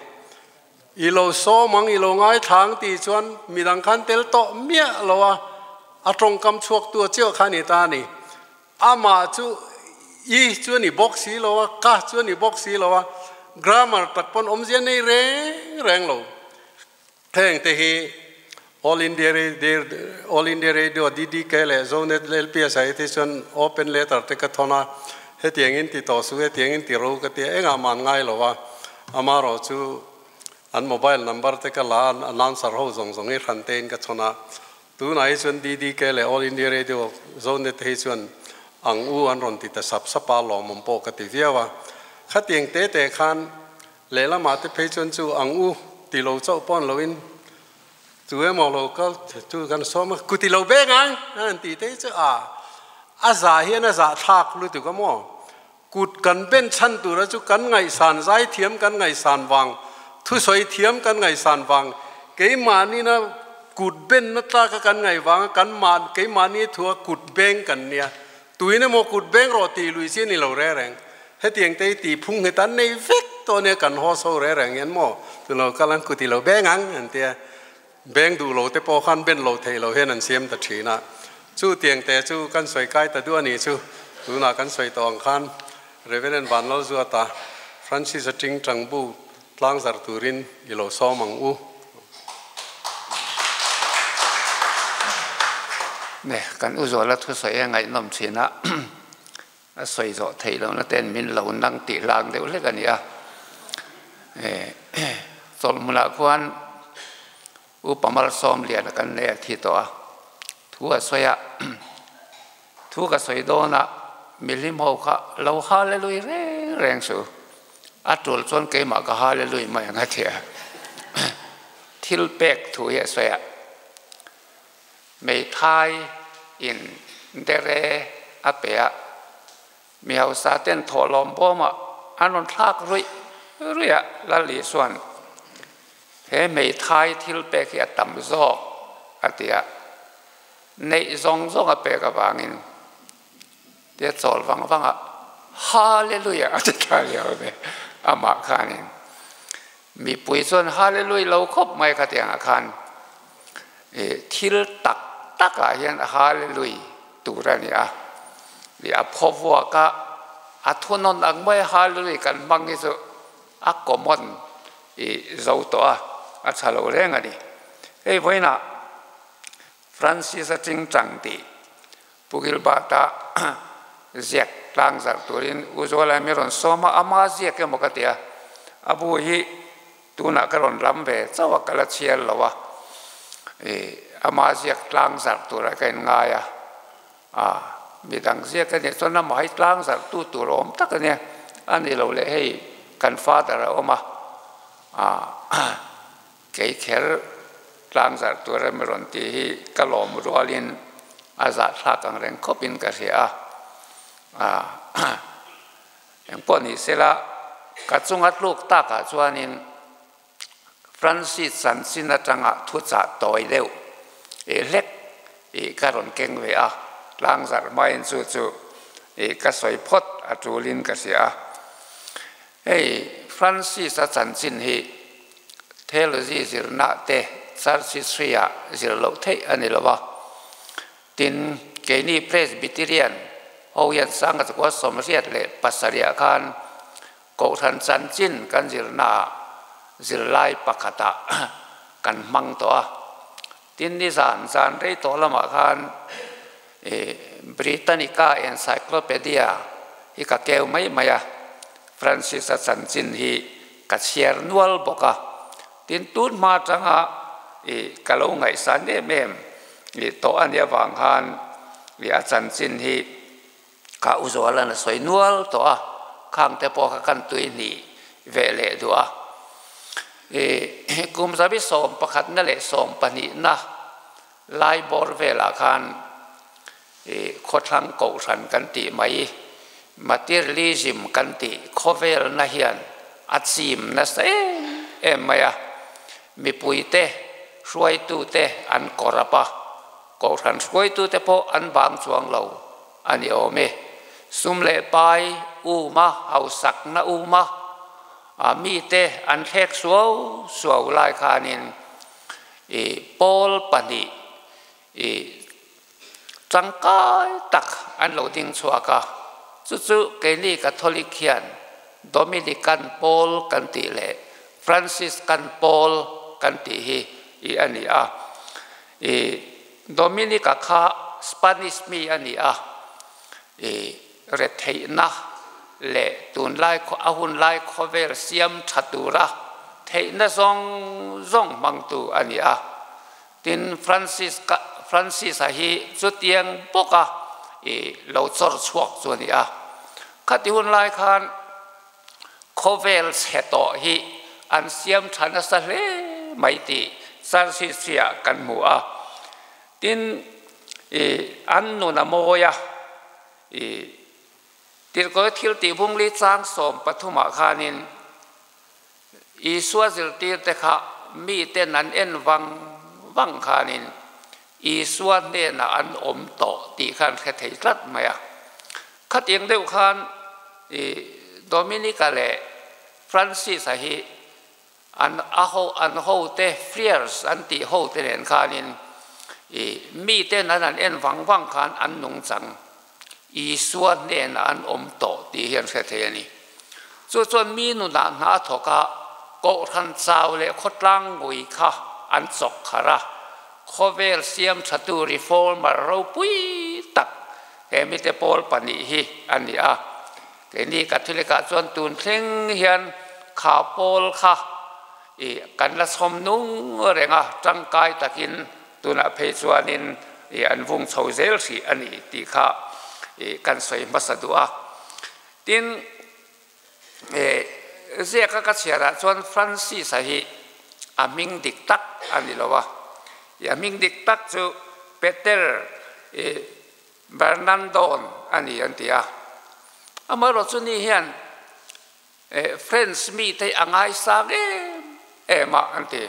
I lo sawm ang, i lo ngaithla ang tih chuan midang khan tel tawh miah lo a, a tawngkam chhuaktu a chiah kha a ni ta a ni. Amah chu i chu a ni bawk si lo a, ka chu a ni bawk si lo a, grammar tak pawn awmzia nei reng reng lo. Heng te hi All India Radio, All India Radio, DDK leh Zonet LPS ah hi te chuan open letter te ka thawn a, hetiang in ti tawh suh, hetiang in ti ro ka ti a, engah mah an ngai lo a, amarawh chu an mobile number te ka la a, announcer ho zawng zawng hi hran te in ka thawn a, tunah hi chuan DDK leh All India Radio, Zonet te hi chuan ang u an rawn ti ta sap sap a, lawmawm pawh ka ti viau a, khatiang te te khan Lehlamah te phei chuan chu ang u ti lo chauh pawn loin tu emaw lo kal chu kan sawm a, ku ti lo beng ang a han tih te hi chu a a zah hian a zah thlak lutuk a maw? Kut kan ben chhan tura chu kan ngaihsan zai thiam kan ngaihsan vang, thusawi thiam kan ngaihsan vang, keimahni-na kut benna tlaka kan ngaih vanga kan mah keimahni thua kut beng kan nia. Tuin emaw kut beng rawh tih lui chi a ni lo reng reng. Hetiang te hi tih phung nghet an nei vek tawh ania kan haw so reng reng hian maw tu lo kal ang kut i lo beng ang an tia. Beng duh lo te pawh khan ben lo theih lo hian an siam ta thin a. Chu tiang te chu kan sawi kai ta duh a nih chu. Tunah kan sawi tawh ang khan Reverend Vanlalzuata Francis a ting tangbu tlangzar turin i lo sawm ang u. Ne, kan u Zuala thusawi a ngaihnawm thin a, a sawi zawh theih lohna ten min lo nang tih hlang deuh hlek a ni a. Chawlh hmunah khuan Upa Malsawmliana kan nei a thi tawh a, thu a sawi a, thu ka sawi dawn a, mihlim ho kha lo hallelui reng reng suh, a tul chuan keimah ka hallelui mai ang a ti a, thil pek thu hi a sawi a, Meithai in dere a pe a, mi hausa ten thawhlawm bawmah an rawn thlak ruih ruih a, Lal Isua'n He hmeithai thil pek hi a tam zawk a ti a, neih zawng zawng a pek avangin tia chawl vang vang a, Hallelujah a ti ta lio ve amah khanin. Mipui chuan Hallelujah lo khawp mai khatiangah khan thil tak takah hian Hallelujah tur a ni a, a phaw vuak a, a thunawn ang mai Hallelujah kan hmang hi chu a common i zo tawh a, a tha lo reng a ni. Hei vawiinah Francis a chingchang tih Pu Gilbert-a ziak tlang zarh turin U Zuala mi rawn sawm a, ama ziak emaw ka ti a, a bu hi tunah ka rawn lam ve chauh a, ka la chhiar lo a, i ama ziak tlang zarh turah ka inngai a, a midang ziak a nih chuan amah hi tlang zarh tu tur awm tak a nia, a ni lo leh hei kan father a awm a, ah kei kher tlang zarh tur a mi rawn tih hi ka lawm rualin a zahthlak ang reng khawpin ka hria a, ah engpawh ni sela ka chunga tluk takah chuanin Francis chanchin atanga thuchah tawi deuh ih hlek ih ka rawn keng ve a, tlangzarh hmain chu chu ih ka sawi phawt a tulin ka hria a. Hei Francis-a chanchin hi theology zirna te church history-ah zir loh theih a ni lo va, tin keini Presbyterian ho hian Sangha Chukua 87 khan. Kohhran chanchin kan zirnaah zirlai pakhatah kan hmang tawh a. Tin, nizan zan rei tawh lamah khan Britannica Encyclopedia hi ka keu mai mai a, Francis-a chanchin hi ka chhiar nual bawk a. Tin, tun hma atanga ka lo ngaihsan em em tawh a nih avang khan a chanchin hi Kha U Zuala'n a sawi nual tawh a, khangte pawh kha kan tui hnih ve leh duh a. I kum zabi sawm pakhatna leh sawm pahnihna lai bawr velah khan i khawthlang kohhran kan tih mai, materialism kan tih khawvelna hian a chim nasa em em mai a, mipuite hruaitute an kawrap a, Kohhran hruaitute pawh an bang chuang lo a ni awm e. Sum leh pai uma, hausakna uma mite an thlek suau suau lai khanin i pawl pahnih i tangkai tak an lo ding chhuak a. Chu chu keini Catholic hian Dominican pawl kan tih leh Franciscan pawl kan tih hi i a ni a. I Dominica kha Spanish mi a ni a, i retheihna leh tunlai a hunlai khawvel siam tha tura theihna zawng zawng hmangtu a ni a. Tin, Francis Francis-a hi chutiang bawka i lo chawr chhuak chu a ni a. Khati hunlai khan Khawvel chhe tawh hi an siam tha nasa hle mai tih Charsichia kan hmu a. Tin, i an nun a mawi a, i Tirhkawi thil tih bungli chang 13 ah khanin Isua zirtirte kha miten an en vang vang khanin Isua hnenah an awm tawh tih kha an hre thei tlat mai a. Khatiang deuh khan i Dominica leh Francis-a hi an a ho an hote Friars an tih hote nen khanin i miten an han en vang vang khan an nungchang Isua hnenah an awm tawh tih hi an hre thei a ni. Chu chuan mi nunah hna a thawk a, Kohhran chau leh khawtlang ngui kha an chawk kharh a, khawvel siam thatu reformer ropui tak he mite pawl pahnih hi a ni a. Keini Catholic-ah chuan tun thleng hian kha pawl kha i kan la chhawm nung reng a, tangkai takin tunah phei chuanin i an vung chho zel hrih a ni tih kha i kan sawi hmasa duh a. Tin, e ziaka ka chhiarah chuan Francis-a hi a hming dik tak a ni lo a, i a hming dik tak chu Peter i Bernandon a ni an ti a. Amaherawhchu ni hian e French mite a ngaisang em em a an ti.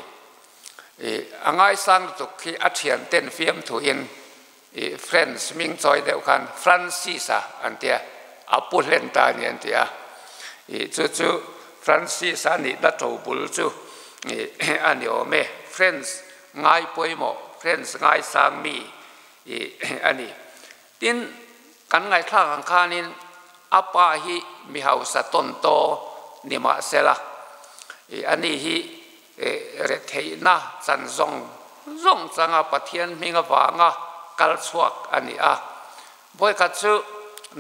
I a ngaisang lutuk khi a thianten fiamthuin i French hming chawi deuh khan Francis-a an ti a, a pu hlen ta a ni an ti a. I chu chu Francis-a nihna to bul chu i a ni awm e. French ngai pawimawh, French ngaisang mi i a ni. Tin, kan ngaihthlak ang khanin a pa hi mi hausa tawn taw ni mahsela i ani hi retheihna chan zawng zawng changa Pathian hming avanga kal chhuak a ni a. Vawikhat chu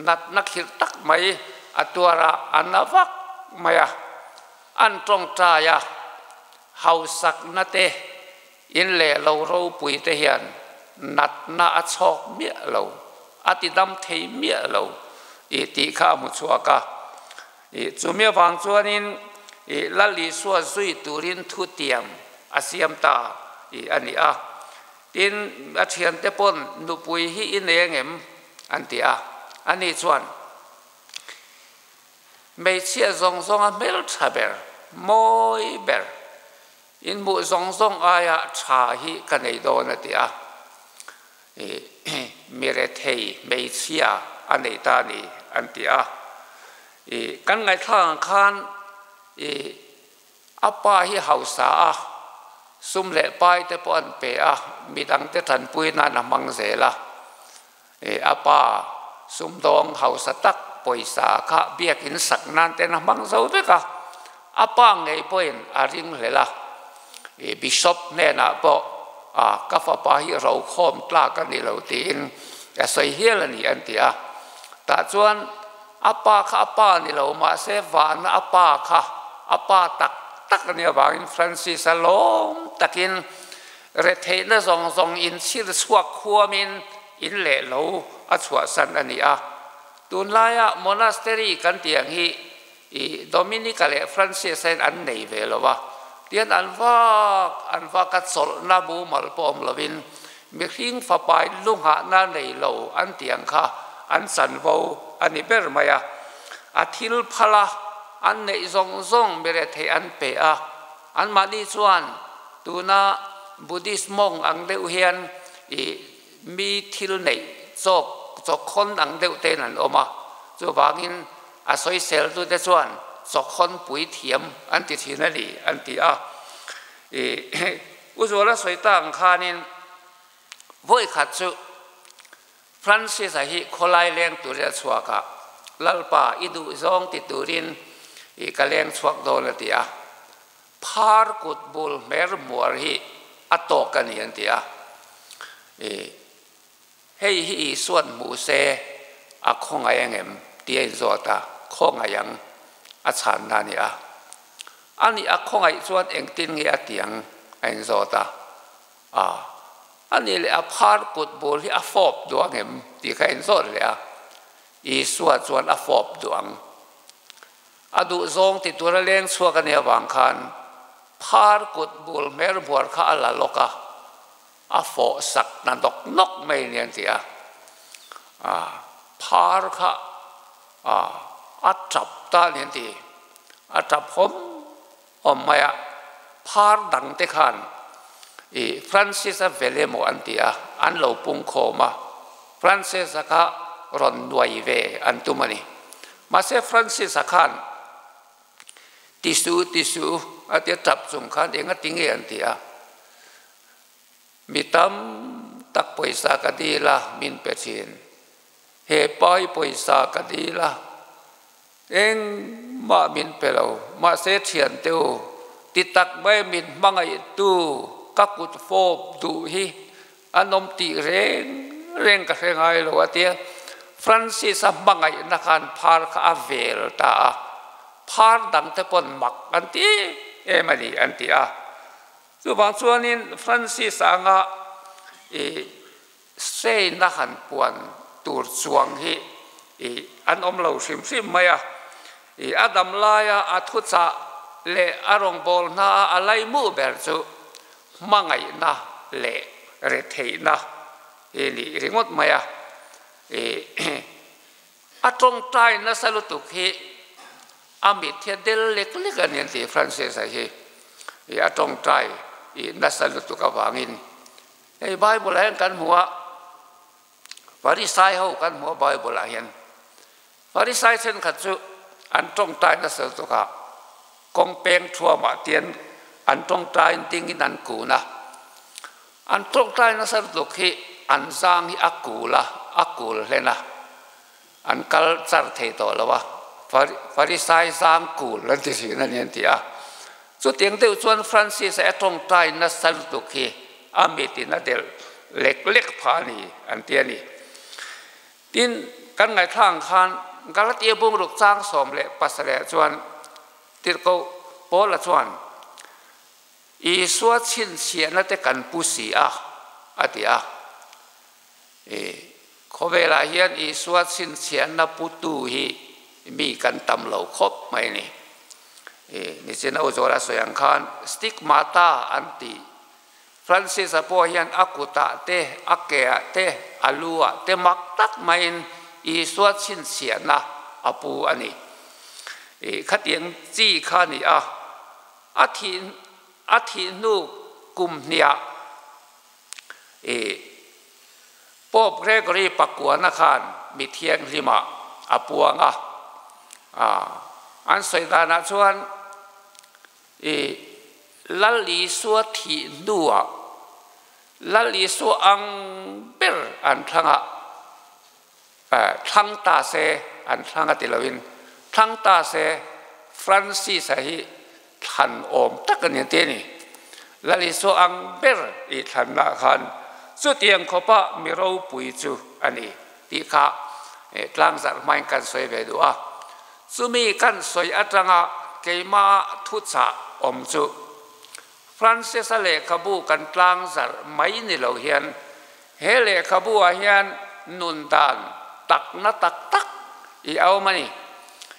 natna khirh tak mai a tuar a, a na vak mai a, an tawngtai a, hausakna te In leh lo ropui te hian natna a chhawk miah lo, a ti dam thei miah lo i tih kha a hmu chhuak a. I chumi avang chuanin i Lal Isua zui turin thutiam a siam ta i a ni a. Tin, a thiante pawn nupui hi i nei angem? an ti a. Ani chuan, Hmeichhia zawng zawnga hmeltha ber, mawi ber, In hmuh zawng zawng aia tha hi ka nei dawn a ti a, mi rethei hmeichhia a nei ta a ni an ti a. Kan ngaihthlak ang khan a pa hi hausa a, sum leh pai te pawh an pe a, midangte tanpui nan a hmang zel a. A pa sumdawng hausa tak pawisa kha biakin sak nan ten a hmang zo vek a, a pa ngei pawhin a ring hlel a, i Bishop hnenah pawh a ka fapa hi rokhawm tlak a ni lo tiin a sawi hial a ni an ti a. Tah chuan a pa kha a pa ni lo mahse vana a pa kha a pa tak tak a nih avangin Francis a lawm takin retheihna zawng zawng inchhir chhuak khuamin in leh lo a chhuahsan a ni a. Tunlaia monastery kan tih ang hi i Dominica leh Francis a in an nei ve lo a, tian an vak an vak a chawlhna mumal pawh awm lovin mihring fapa in lu nghahna nei lo an tih ang kha an chanvo a ni ber mai a. A thil phal a, an neih zawng zawng mi rethei an pe a, anmahni chuan tuna Buddhist monk ang deuh hian i Mi thil neih chawk chawkhawn ang deuh tein an awm a, chuvangin a sawiseltute chuan chawkhawn pui thiam an ti thin a ni an ti a. Ih, U Zuala sawi ta ang khanin vawikhat chu Francis-a hi khawlai leng turin a chhuak a, Lalpa, i duh zawng ti turin ih ka leng chhuak dawn a ti a. Phar kut bul hmer muar hi a tawk a ni an ti a. I hei hi Isua'n hmuh se a khawngaih engem tih a inzawt a, khawngaih ang a chhanna a ni a. A nih a khawngaih chuan engtin nge a ti ang a inzawt a. A a nih leh a phar kut bul hi a fawp duh angem tih kha a inzawt leh a. Isua chuan a fawp duh ang. A duhzawng ti tura leng chhuak a nih avang khan phar kut bul hmer hmuar kha a la lawk a, a fawh sak na nawk nawk mai a ni an ti a. Phar kha a tap ta a ni an ti. A tap hawm hawm mai a. Phar dang te khan i Francis-a vel emaw an ti a, an lo pung khawm a. Francis-a kha rawn nuai ve an tum a ni. Mahse Francis-a khan ti su ti su a tia tap chung khan eng a ti nge an ti a. Mi tam tak pawisa ka dil a min pe thin. He pa hi pawisa ka dil a engmah min pe lo. Mahse thiante u ti tak mai min hmangaihtu ka kut fawp duh hi An awm tih reng reng ka hre ngai lo a tia. Francis-a hmangaihna khan phar kha a vel ta a, phar dangte pawn mak an ti em a ni an ti a. Chuvang chuanin Francis-a anga i Spain-a han puan tur chuang hi i an awm lo hrim hrim mai a. I a dam laia a thuchah leh a rawngbâwl hna a laimuh ber chu hmangaihna leh retheihna hi nih ringawt mai a, ih a tawngtai nasa lutuk hi a mit hi a del lek lek a ni an ti Francis-a hi, ih a tawngtai ih nasa lutuk avangin hei Bible ah hian kan hmu a, Pharisai ho kan hmu a Bible ah hian Pharisai thenkhat chu an tawngtai nasa lutuk a, kawng peng thuamah tian an tawngtaiin dingin an kun a. An tawngtai nasa lutuk hi an zang hi a kul a, a kul hlen a, an kal char thei tawh lo a, Pharisai zang kul an ti thin a ni an ti a. Chutiang deuh chuan Francis-a a tawngtai nasa lutuk hi a mitin a delh lek lek phah a ni an ti a ni. Tin, kan ngaithla ang khan Galatia bungruk chang 17 chuan Tirhkoh Paula chuan, Isua chhinchhiahna te kan pu si a, a ti a. I khawvelah hian Isua chhinchhiahna putu hi mi kan tam lo khawp mai a ni. I nichin a Uzuala sawi ang khan stigmata an tih Francis-a pawh hian a kutah te, a keah te, a lu-ah te mak tak maiin Isua chhinchhiahna a pu a ni. Ih, khatiang chi kha a ni a, a thih a thih hnu kum hniah ih Pope Gregory pakuana khan mi thianghlimah a puang a. Ah, an sawi danah chuan ih Lal Isua thih hnuah Lal Isua ang ber an thlangah thlang ta se an thlang a ti loin thlang ta se Francis-a hi thlan awm tak a ni te ni. Lal Isua ang ber i thlanna khan chutiang khawpa mi ropui chu a ni tih kha tlangzarh hmain kan sawi ve duh a. Chumi kan sawi atanga keimah thuchah awm chu Francis-a lehkhabu kan tlangzarh mai ni lo hian he lehkhabu-ah hian nun dan takna tak tak i awm a ni.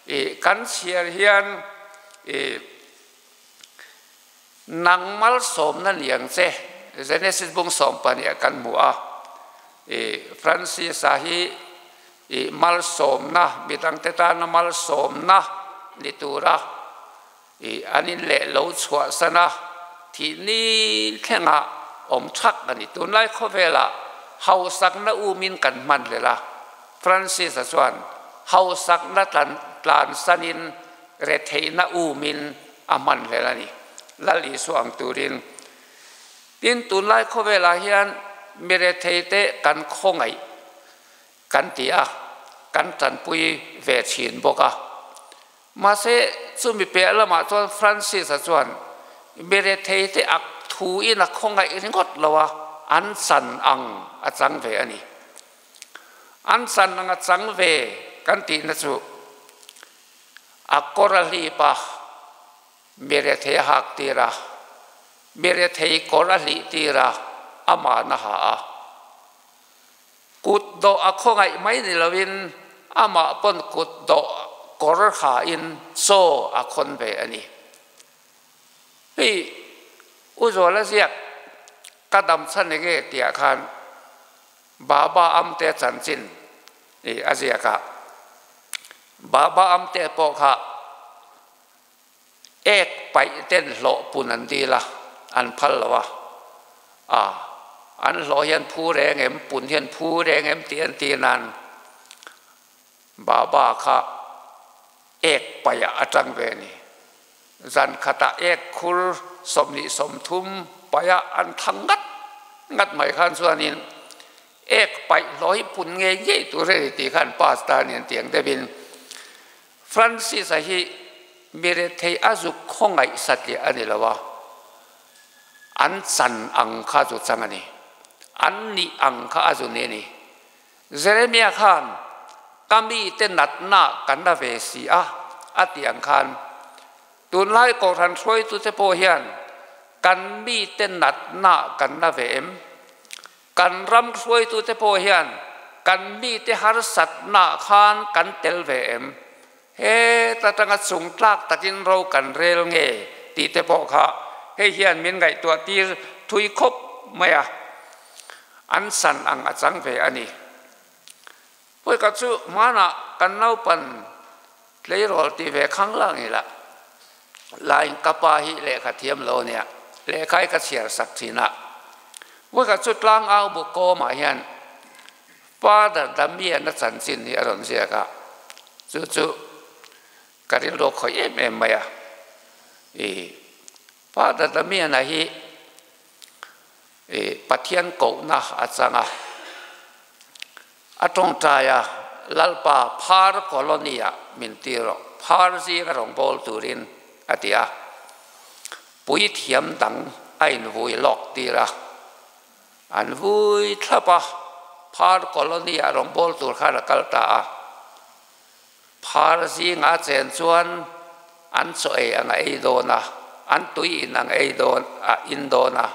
I kan chhiar hian i nang malsawmna liang che Genesis bung sawmpahnih ah kan hmu a. I Francis-a hi i malsawmna midangte tana malsawmna ni tura I an in leh lo chhuahsan a, thih ni thlengah awm thak a ni. Tunlai khawvelah hausakna umin kan hman hlel a, Francis-a chuan hausakna tlansanin retheihna umin a hman hlel a ni, Lal Isua ang turin. Tin, tunlai khawvelah hian mi retheite kan khawngaih kan ti a, kan tanpui ve thin bawk a. Mahse, chumi piah lamah chuan Francis-a chuan mi retheite ak thuin a khawngaih ringawt lo a, an chan ang a chang ve a ni. An chan ang a chang ve kan tihna chu a kawr a hlip a, mi rethei a hak tir a, mi rethei kawr a hlih tir a, ama'n a ha a. Kut dawh a khawngaih mai ni loin amah pawn kut dawh kawr hain chaw a khawn ve a ni. Hei U Zuala ziak ka dam chhan enge tihah khan Baba Amte chanchin i a ziak a. Baba Amte pawh kha Ek paih ten hlawh pun an dil a, an phal lo a. A, an hlawh hian phu reng em, pun hian phu reng em tih an ti nan Baba kha ek paihah a tang ve a ni. Zan khatah ek khur 23 paihah an thang ngat ngat mai khan chuanin ek paih hlawh hi pun ngei ngei tur a ni tih khan pastor nen tiang deuhin Francis-a hi mi rethei a zuk khawngaih satliah a ni lo a, an chan ang kha zu chang a ni. An nih ang kha a zu ni a ni. Jeremia khan, Ka mite natna kan la ve si a, a tih ang khan, tunlai Kohhran hruaitute pawh hian kan mite natna kan la ve em? Kan ram hruaitute pawh hian kan mite harsatnaah khan kan tel ve em? Heta tanga chung tlak takin ro kan rel nge tih te pawh kha hei hian min ngaihtuah tir thui khawp mai a, an san ang a chang ve a ni. Pawika chu hmanah kan naupan tleirawl ti ve khang lang ila, lain ka pa hi lehkha thiam lo nia, lehkha hi ka chhiar sak thin a. Pawika chu tlangau bu kawmah hian Father Damian-a chanchin hi a rawn ziak a, chu chu ka rilru a khawih em em mai a. I Father Damian-a hi I Pathian kohna a chang a, a tawngtai a, Lalpa phar colony-ah min ti rawh, phar zinga rawngbâwl turin a ti a. Puithiam dang a invui lawk tir a, an vui thlap a, phar colony-ah rawngbâwl tur khan a kal ta a. Phar zinga a chen chuan an chaw ei ang a ei dawn a, an tui in ang ei dawn a in dawn a,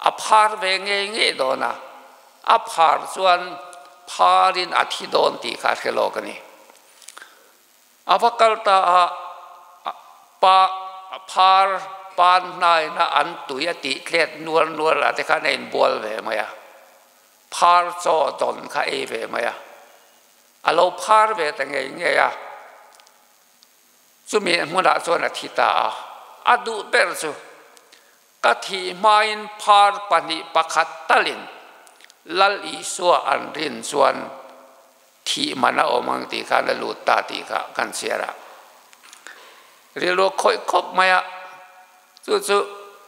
a phar ve ngei ngei dawn a, a phar chuan pharin a thi dawn tih kha a hre lawk a ni. A va kal ta a, pa phar pan hnaina an tui a tih tlet nual nual ah te khan a inbual ve mai a, phar chaw dawn kha a ei ve mai a. A lo phar ve ta ngei ngei a, chumi hmunah chuan a thi ta a. A duh ber chu ka thih hmain phar pahnih pakhat talin Lal Isua an rin chuan thih man a awm ang tih khan a lut ta tih kha kan chhiar a. Rilru khawih khawp mai a, chu chu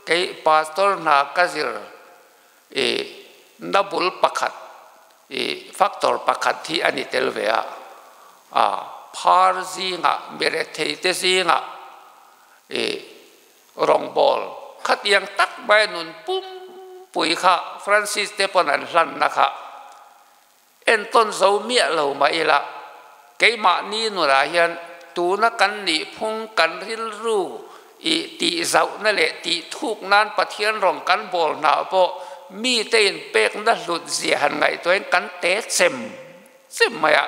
kei pastor hna ka zir I na bul pakhat, i factor pakhat hi a ni tel ve a, a. Phar zingah, miretheite zingah i rawngbawl khatiang tak mai nun pumpui kha Francis te pawn an hlanna kha entawn zo miah lo mah ila, keimahni nunah hian tuna kan nihphung kan rilru i tihzauhna leh tihthuk nan Pathian rawng kan bawl hna pawh mite inpekna hlut zia han ngaihtuahin kan te chem chem mai a.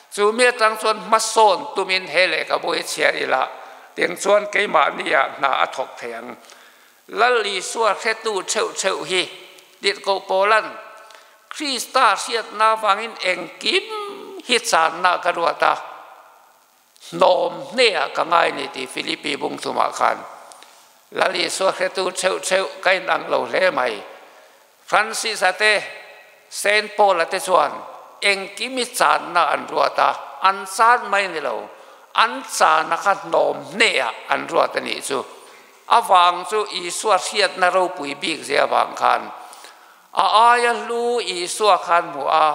Chu mi atang chuan hmasawn tumin he lehkhabu hi chhiar ila tiang chuan keimahnia hna a thawk thei ang. Lal Isua hretu theuh theuh hi tirhkoh Paulan Krista hriatna avangin engkim hi channa ka ruat a, hnawm hneah ka ngai ni tih Philippi bung thumah khan Lal Isua hretu theuh theuh ka inang lo hle mai. Francis-a te, Saint Paul-a te chuan engkim i channa an ruat a, an chan mai ni lo, an chana kha hnawm hneah an ruat a nih chu. A vang chu Isua hriatna ropui bik zia vang khan a aia hlu Isua khan hmu a,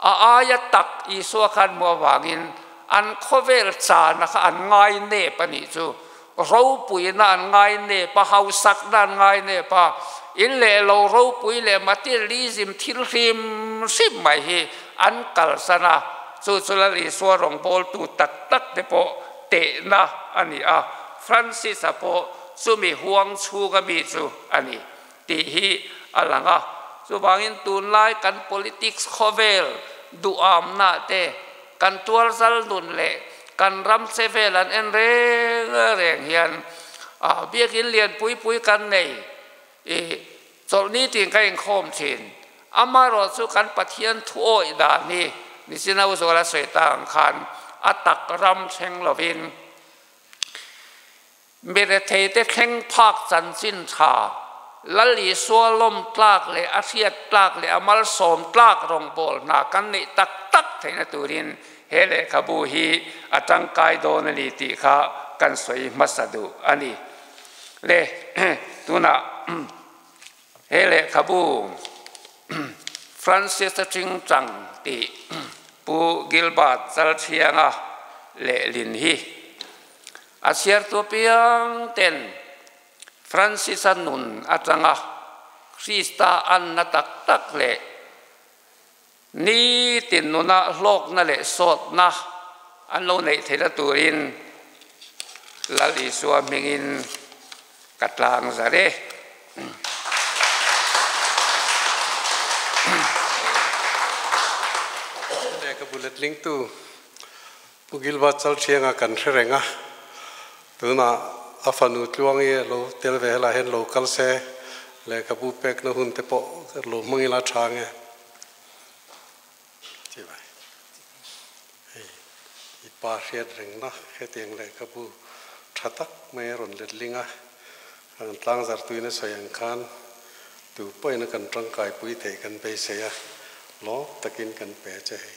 a aia tak Isua khan hmu avangin an khawvel chana kha an ngai nep a nih chu. Ropuina an ngai nep a, hausakna an ngai nep a, in leh lo ropui leh materialism thil hrim hrim mai hi an kalsan a, chu chu Lal Isua rawngbawltu tak tak te pawh tehna a ni a, Francis-a pawh chumi huang chhunga mi chu a ni tih hi a lang a. Chuvangin tunlai kan politics khawvel duhamna te, kan tualzal nun leh kan ram che vel an en reng reng hian biakin lian pui pui kan nei i chawlhni tin ka inkhawm thin. Amaherawh chu kan Pathian thu awih dan hi Nichina Uzuala sawi ta ang khan a tak ram thleng lovin Mi retheite thleng phak chanchin tha, Lal Isua lawm tlak leh a hriat tlak leh a malsawm tlak rawngbâwl hna kan neih tak tak theihna turin he lehkhabu hi a tangkai dawn a ni tih kha kan sawi hmasa duh a ni. Le, tunah he lehkhabu Francis a Chingchang tih Pu Gilbert Chalthianga lehlin hi A chhiartu apiang ten Francis-a nun atanga Krista anna tak tak leh nitin nuna hlawkna leh sawtna an lo neih theihna turin Lal Isua hmingin ka tlang zar e. Lehkhabu letlingtu Pu Gilbert Chalthianga kan hre reng a, tunah a fanu Tluangi a lo tel ve helai hian lo kal se, lehkhabu pekna hun te pawh lo hmang ila tha nge? Ti mai. Hei i pa hriat rengna hetiang lehkhabu tha tak mai a rawn letling a, kan tlangzartuin a sawi ang khan tu pawhin a kan tangkaipui theih kan beisei a, lawm takin kan pe che hei.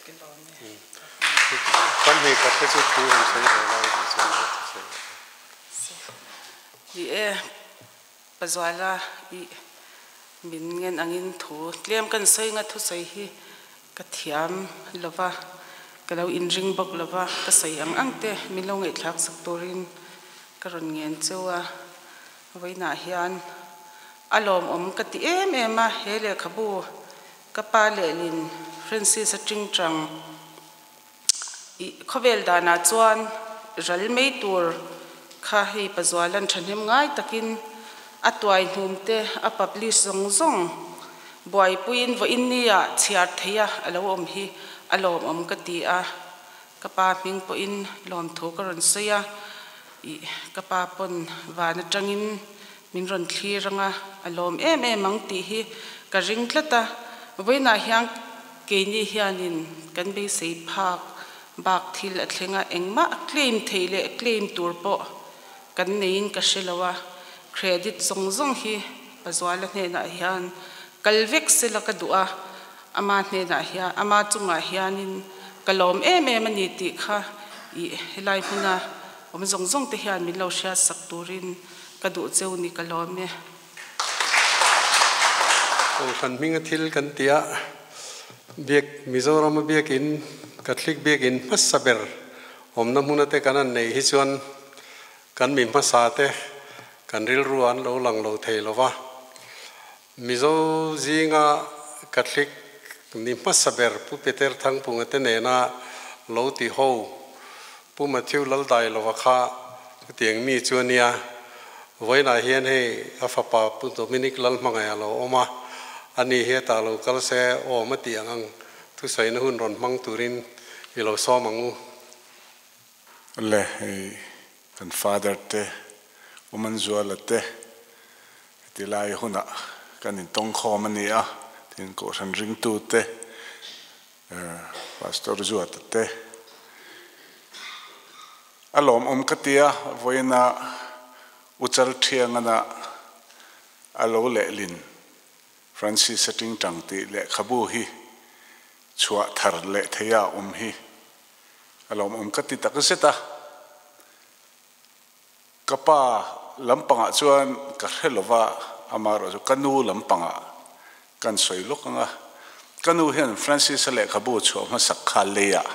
Kan hei khat te chu thu han sawi ve lai tih chuan a ti sawi ve. Ni e, Pazuala i min ngen angin thu tlem kan sawi nga thusawi hi ka thiam lova, ka lo inring bawk lova, ka sawi ang ang te min lo ngaihthlak sak turin ka rawn ngen cheu a, vawiinah hian a lawmawm ka ti em em a, he lehkhabu Ka pa lehlin Francis a tingtang i khawvel danah chuan ral mai tur kha hei Pazualan thahnem ngai takin a tuai hnum te a publish zawng zawng buaipuiin vawiin nia chhiar theia a lo awm hi a lawmawm ka ti a, ka pa hming pawhin lawmthu ka rawn sawi a, ih ka pa pawn van atangin Min rawn thlir anga a lawm em em ang tih hi ka ring tlat a, vawiinah hian keini hianin kan beisei phak bak thil a thleng a, engmah claim theih leh claim tur pawh kan neiin ka hre lo a, credit zawng zawng hi Pazuala hnenah hian kal vek sela ka duh a, ama hnenah hian ama chungah hianin ka lawm em em a ni tih kha ih helai hmuna awm zawng zawng te hian min lo hriatsak turin Ka duh cheu ni ka lawm e. Kohhran hminga thil kan ti a, biak Mizorama biakin Catholic biakin hmasa ber Awmna hmuna te kan han neih hi chuan kan mi hmasa te kan rilru an lo lang lo thei lo va. Mizo zinga Catholic ni hmasa ber Pu Peter Thangpunga te nena lo ti ho Pu Matthew Laldailova kha chutiang mi chu a nia. Vawiinah hian hei a fapa Pu Dominic Lalhmangaih a lo awm a, ani hi hetah lo kal se awm a tih ang ang thusawiina hun rawn hmang turin i lo sawm ang u. Le hei kan Father te, U Manzuala te heti lai hunah kan intawngkhawm a ni a, tin Kohhran ringtute, Pastor Zuata te a lawmawm ka ti a, vawiina U Chalthiangana a lo lehlin Francis-a tingtang tih lehkhabu hi chhuah thar leh theia a awm hi a lawmawm ka ti tak zet a. Ka pa lampangah chuan ka hre lova, amaherawh chu ka nu lampangah kan sawi lawk ang a. Ka nu hian Francis-a lehkhabu chhuah hmasak kha leiah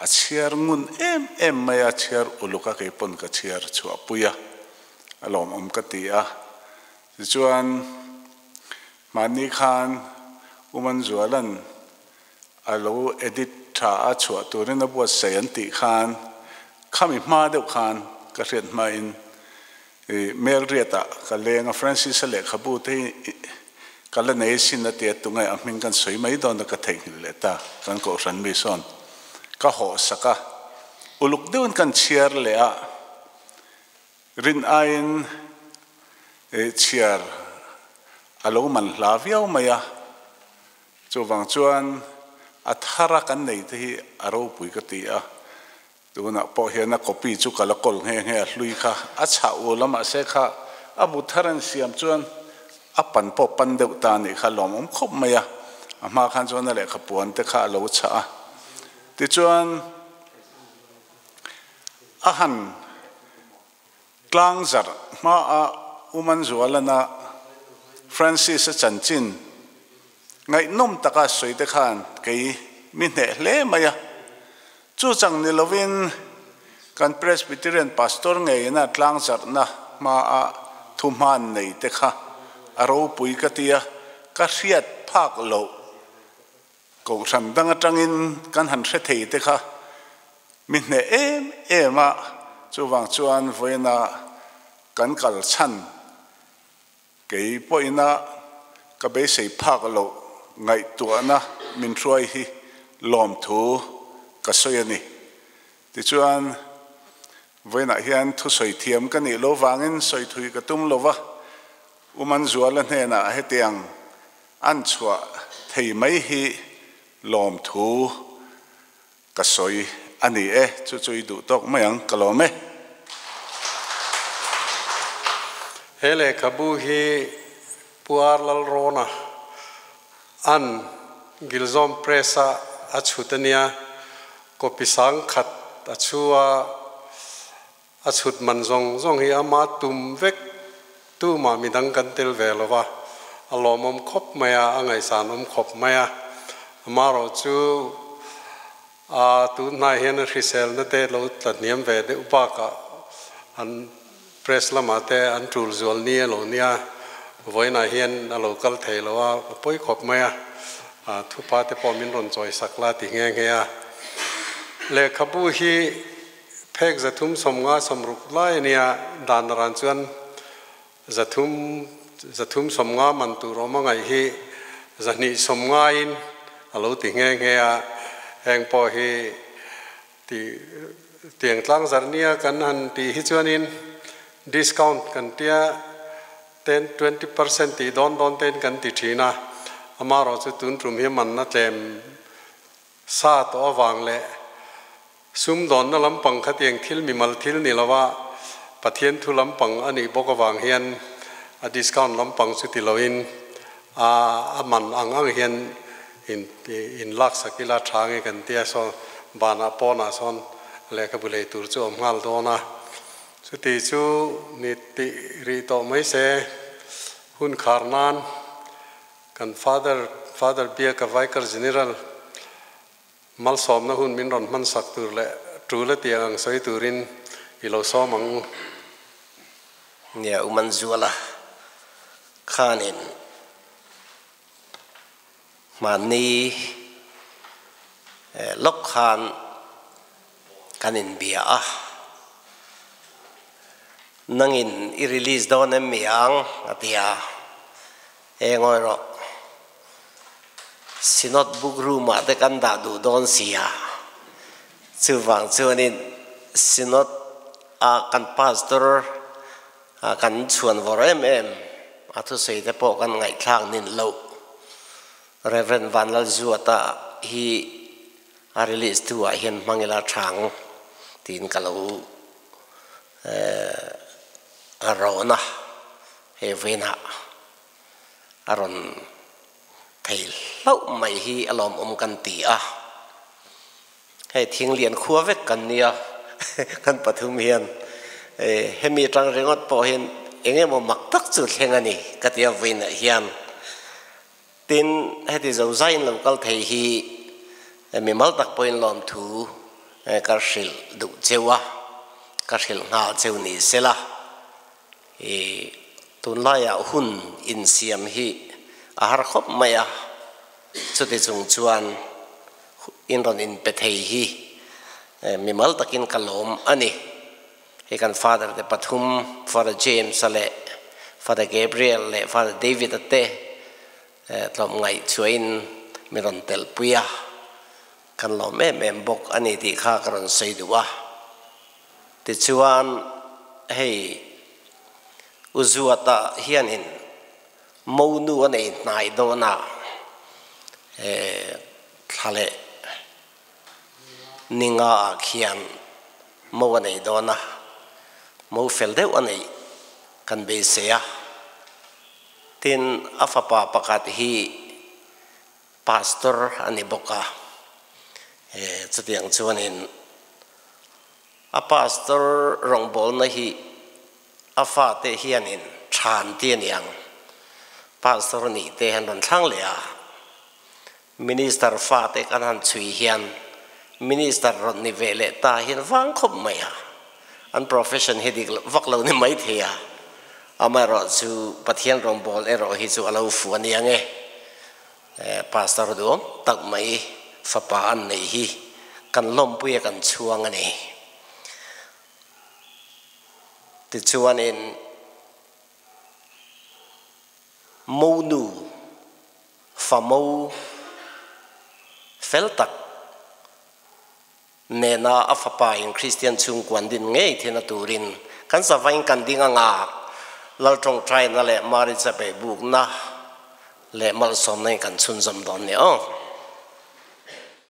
a chhiar ngun em em mai a, chhiar uluk a keipawn ka chhiar chhuahpui a, a lawmawm ka ti a. Tichuan, mahni khan U Manzuala'n a lo edit tha a chhuah turin a buatsaih an tih khan khami hma deuh khan ka hriat hmain i Melriat ah ka leng a Francis-a lehkhabu te hi ka la nei sin a tia tunge a hming kan sawi mai dawn a ka theihnghilh leh ta kan kohhran mi sawn ka hawh sak a uluk deuhin kan chhiar leh a rin aiin i chhiar a lo man hla viau mai a. Chuvang chuan a thara kan nei te hi a ropui ka ti a, tunah pawh hian a copy chu ka la kawl nghe nghe a, hlui kha a chhah ul a mahse kha a bu thar an siam chuan a pan pawh pan deuh ta anih kha lawmawm khawp mai a, a hma khan chuan a lehkha puan te kha a lo chhah a, tichuan a han Tlangzarh hmaa U Manzualana Francis-a chanchin ngaihnawm taka sawi te khan kei mi hneh hle mai a. Chu chang ni lovin kan Presbyterian Pastor ngeina tlangzarhna hmaa thuhman nei te kha a ropui ka ti a, ka hriat phak loh Kohhran dang atangin kan han hre thei te kha mi hneh em em a, chuvang chuan vawiina kan kal chhan kei pawhina ka beisei phak loh ngaihtuahna min hruai hi lawmthu ka sawi a ni. Tichuan, vawiinah hian thusawi thiam ka nih lo vangin sawi thui ka tum lo va, U Manzuala hnenah hetiang An chhuah thei mai hi lawmthu ka sawi a ni e, chu chu i duh tawk mai ang, ka lawm e. He lehkhabu hi Pu Ar Lalrawna an Gilzawm Press-a a chhut a nia, copy sang khat a chhu a, A chhut man zawng zawng hi ama tum vek tumah midang kan tel ve lo va, a lawmawm khawp mai a, a ngaihsanawm khawp mai a. Amaherawh chu a tunhnai hian a hriselna te lo tla hniam ve deuh bakah an press lamah te an tul zual ni a lo nia, vawiinah hian a lo kal thei lo a, a pawi khawp mai a, thupa te pawh min rawn chawisak la ti nghe nghe a. Lehkhabu hi. Phek 350 60 lai a nia, dan ran chuan zathum 350 man tur awm a ngaih hi 250 in a lo ti nghe nghe a, heng pawh hi ti tiang tlang zarh nia kan han tih hi chuanin discount kan tia ten 20% tih dawn dawn ten kan ti thin a, amaherawhchu tun tum hi manna tlem Sa tawh avang leh sumdawnna lampang khatiang thil mimal thil ni lova Pathian thu lampang a nih bawk avang hian a discount lampang chu ti loin a a man ang ang hian in in laksak ila tha nge kan tia sawn banah pawnah sawn lehkhabu lei tur chu awm nghal dawn a, chuti chu ni tih rih tawh mai se hun khar nan Kan Father, Father Biaka Vicar General, malsawmna hun min rawn hmansak tur leh Tul a tih ang sawi turin i lo sawm ang u. Nia u Manzuala khanin mahni lawk khan kan inbia a, nangin i release dawn em mi ang a ti a, e ngawi rawh Synod book room ah te kan dah duh dawn sia, chuvang chuanin Synod a kan pastor kan chhuan vawr em em a thusawi te pawh kan ngaihthlak nin loh Rev. Vanlalzuata hi a release tu ah hian hmang ila thang tiin ka lo rawn a, hei vawiinah a rawn thei hlauh mai hi a lawmawm kan ti a, hei thing lian khua vek kan nia kan pathum hian hemi atang ringawt pawh hian eng emaw mak tak chu thleng a ni ka ti a vawiinah hian tin heti zo zaiin lo kal thei hi mimal tak pawhin lawmthu ka hrilh duh cheu a, ka hrilh nghal cheu ni sela. I tunlaiah hun insiam hi a har khawp mai a, chuti chung chuan in rawn inpe thei hi mimal takin ka lawm a ni. Hei kan Father te pathum, Father James-a leh Father Gabriel leh Father David-a te tlawmngaih chhuahin mi rawn telhpui a, kan lawm em em bawk a ni tih kha ka rawn sawi duh a. Tichuan, hei U Zuata hianin monu a nei hnai dawn a, thla leh ni nga ah khian mo a nei dawn a, mo fel deuh a neih kan beisei a. Tin, a fapa pakhat hi Pastor a ni bawk a, chutiang chuanin a pastor rawngbawlna hi a fate hianin than ti a ni ang. Pastor nih te han rawn thlang leh a, minister fate kan han chhui hian minister rawn ni ve leh ta hian vang khawp mai a, an profession hi dik vak lo ni mai thei a, amaherawhchu Pathian rawngbâwl erawh hi chu a lo fu a ni ang e. Pastor duhawm tak mai fapa an neih hi kan lawmpui a kan chhuang a ni. Tichuanin monu famo fel tak nena a fapa in Kristian chhungkuan din ngei thina turin kan savain kan ding anga Lal tawngtaina leh Mari chape bukna leh malsawmna in kan chhunzawm dawn ni aw.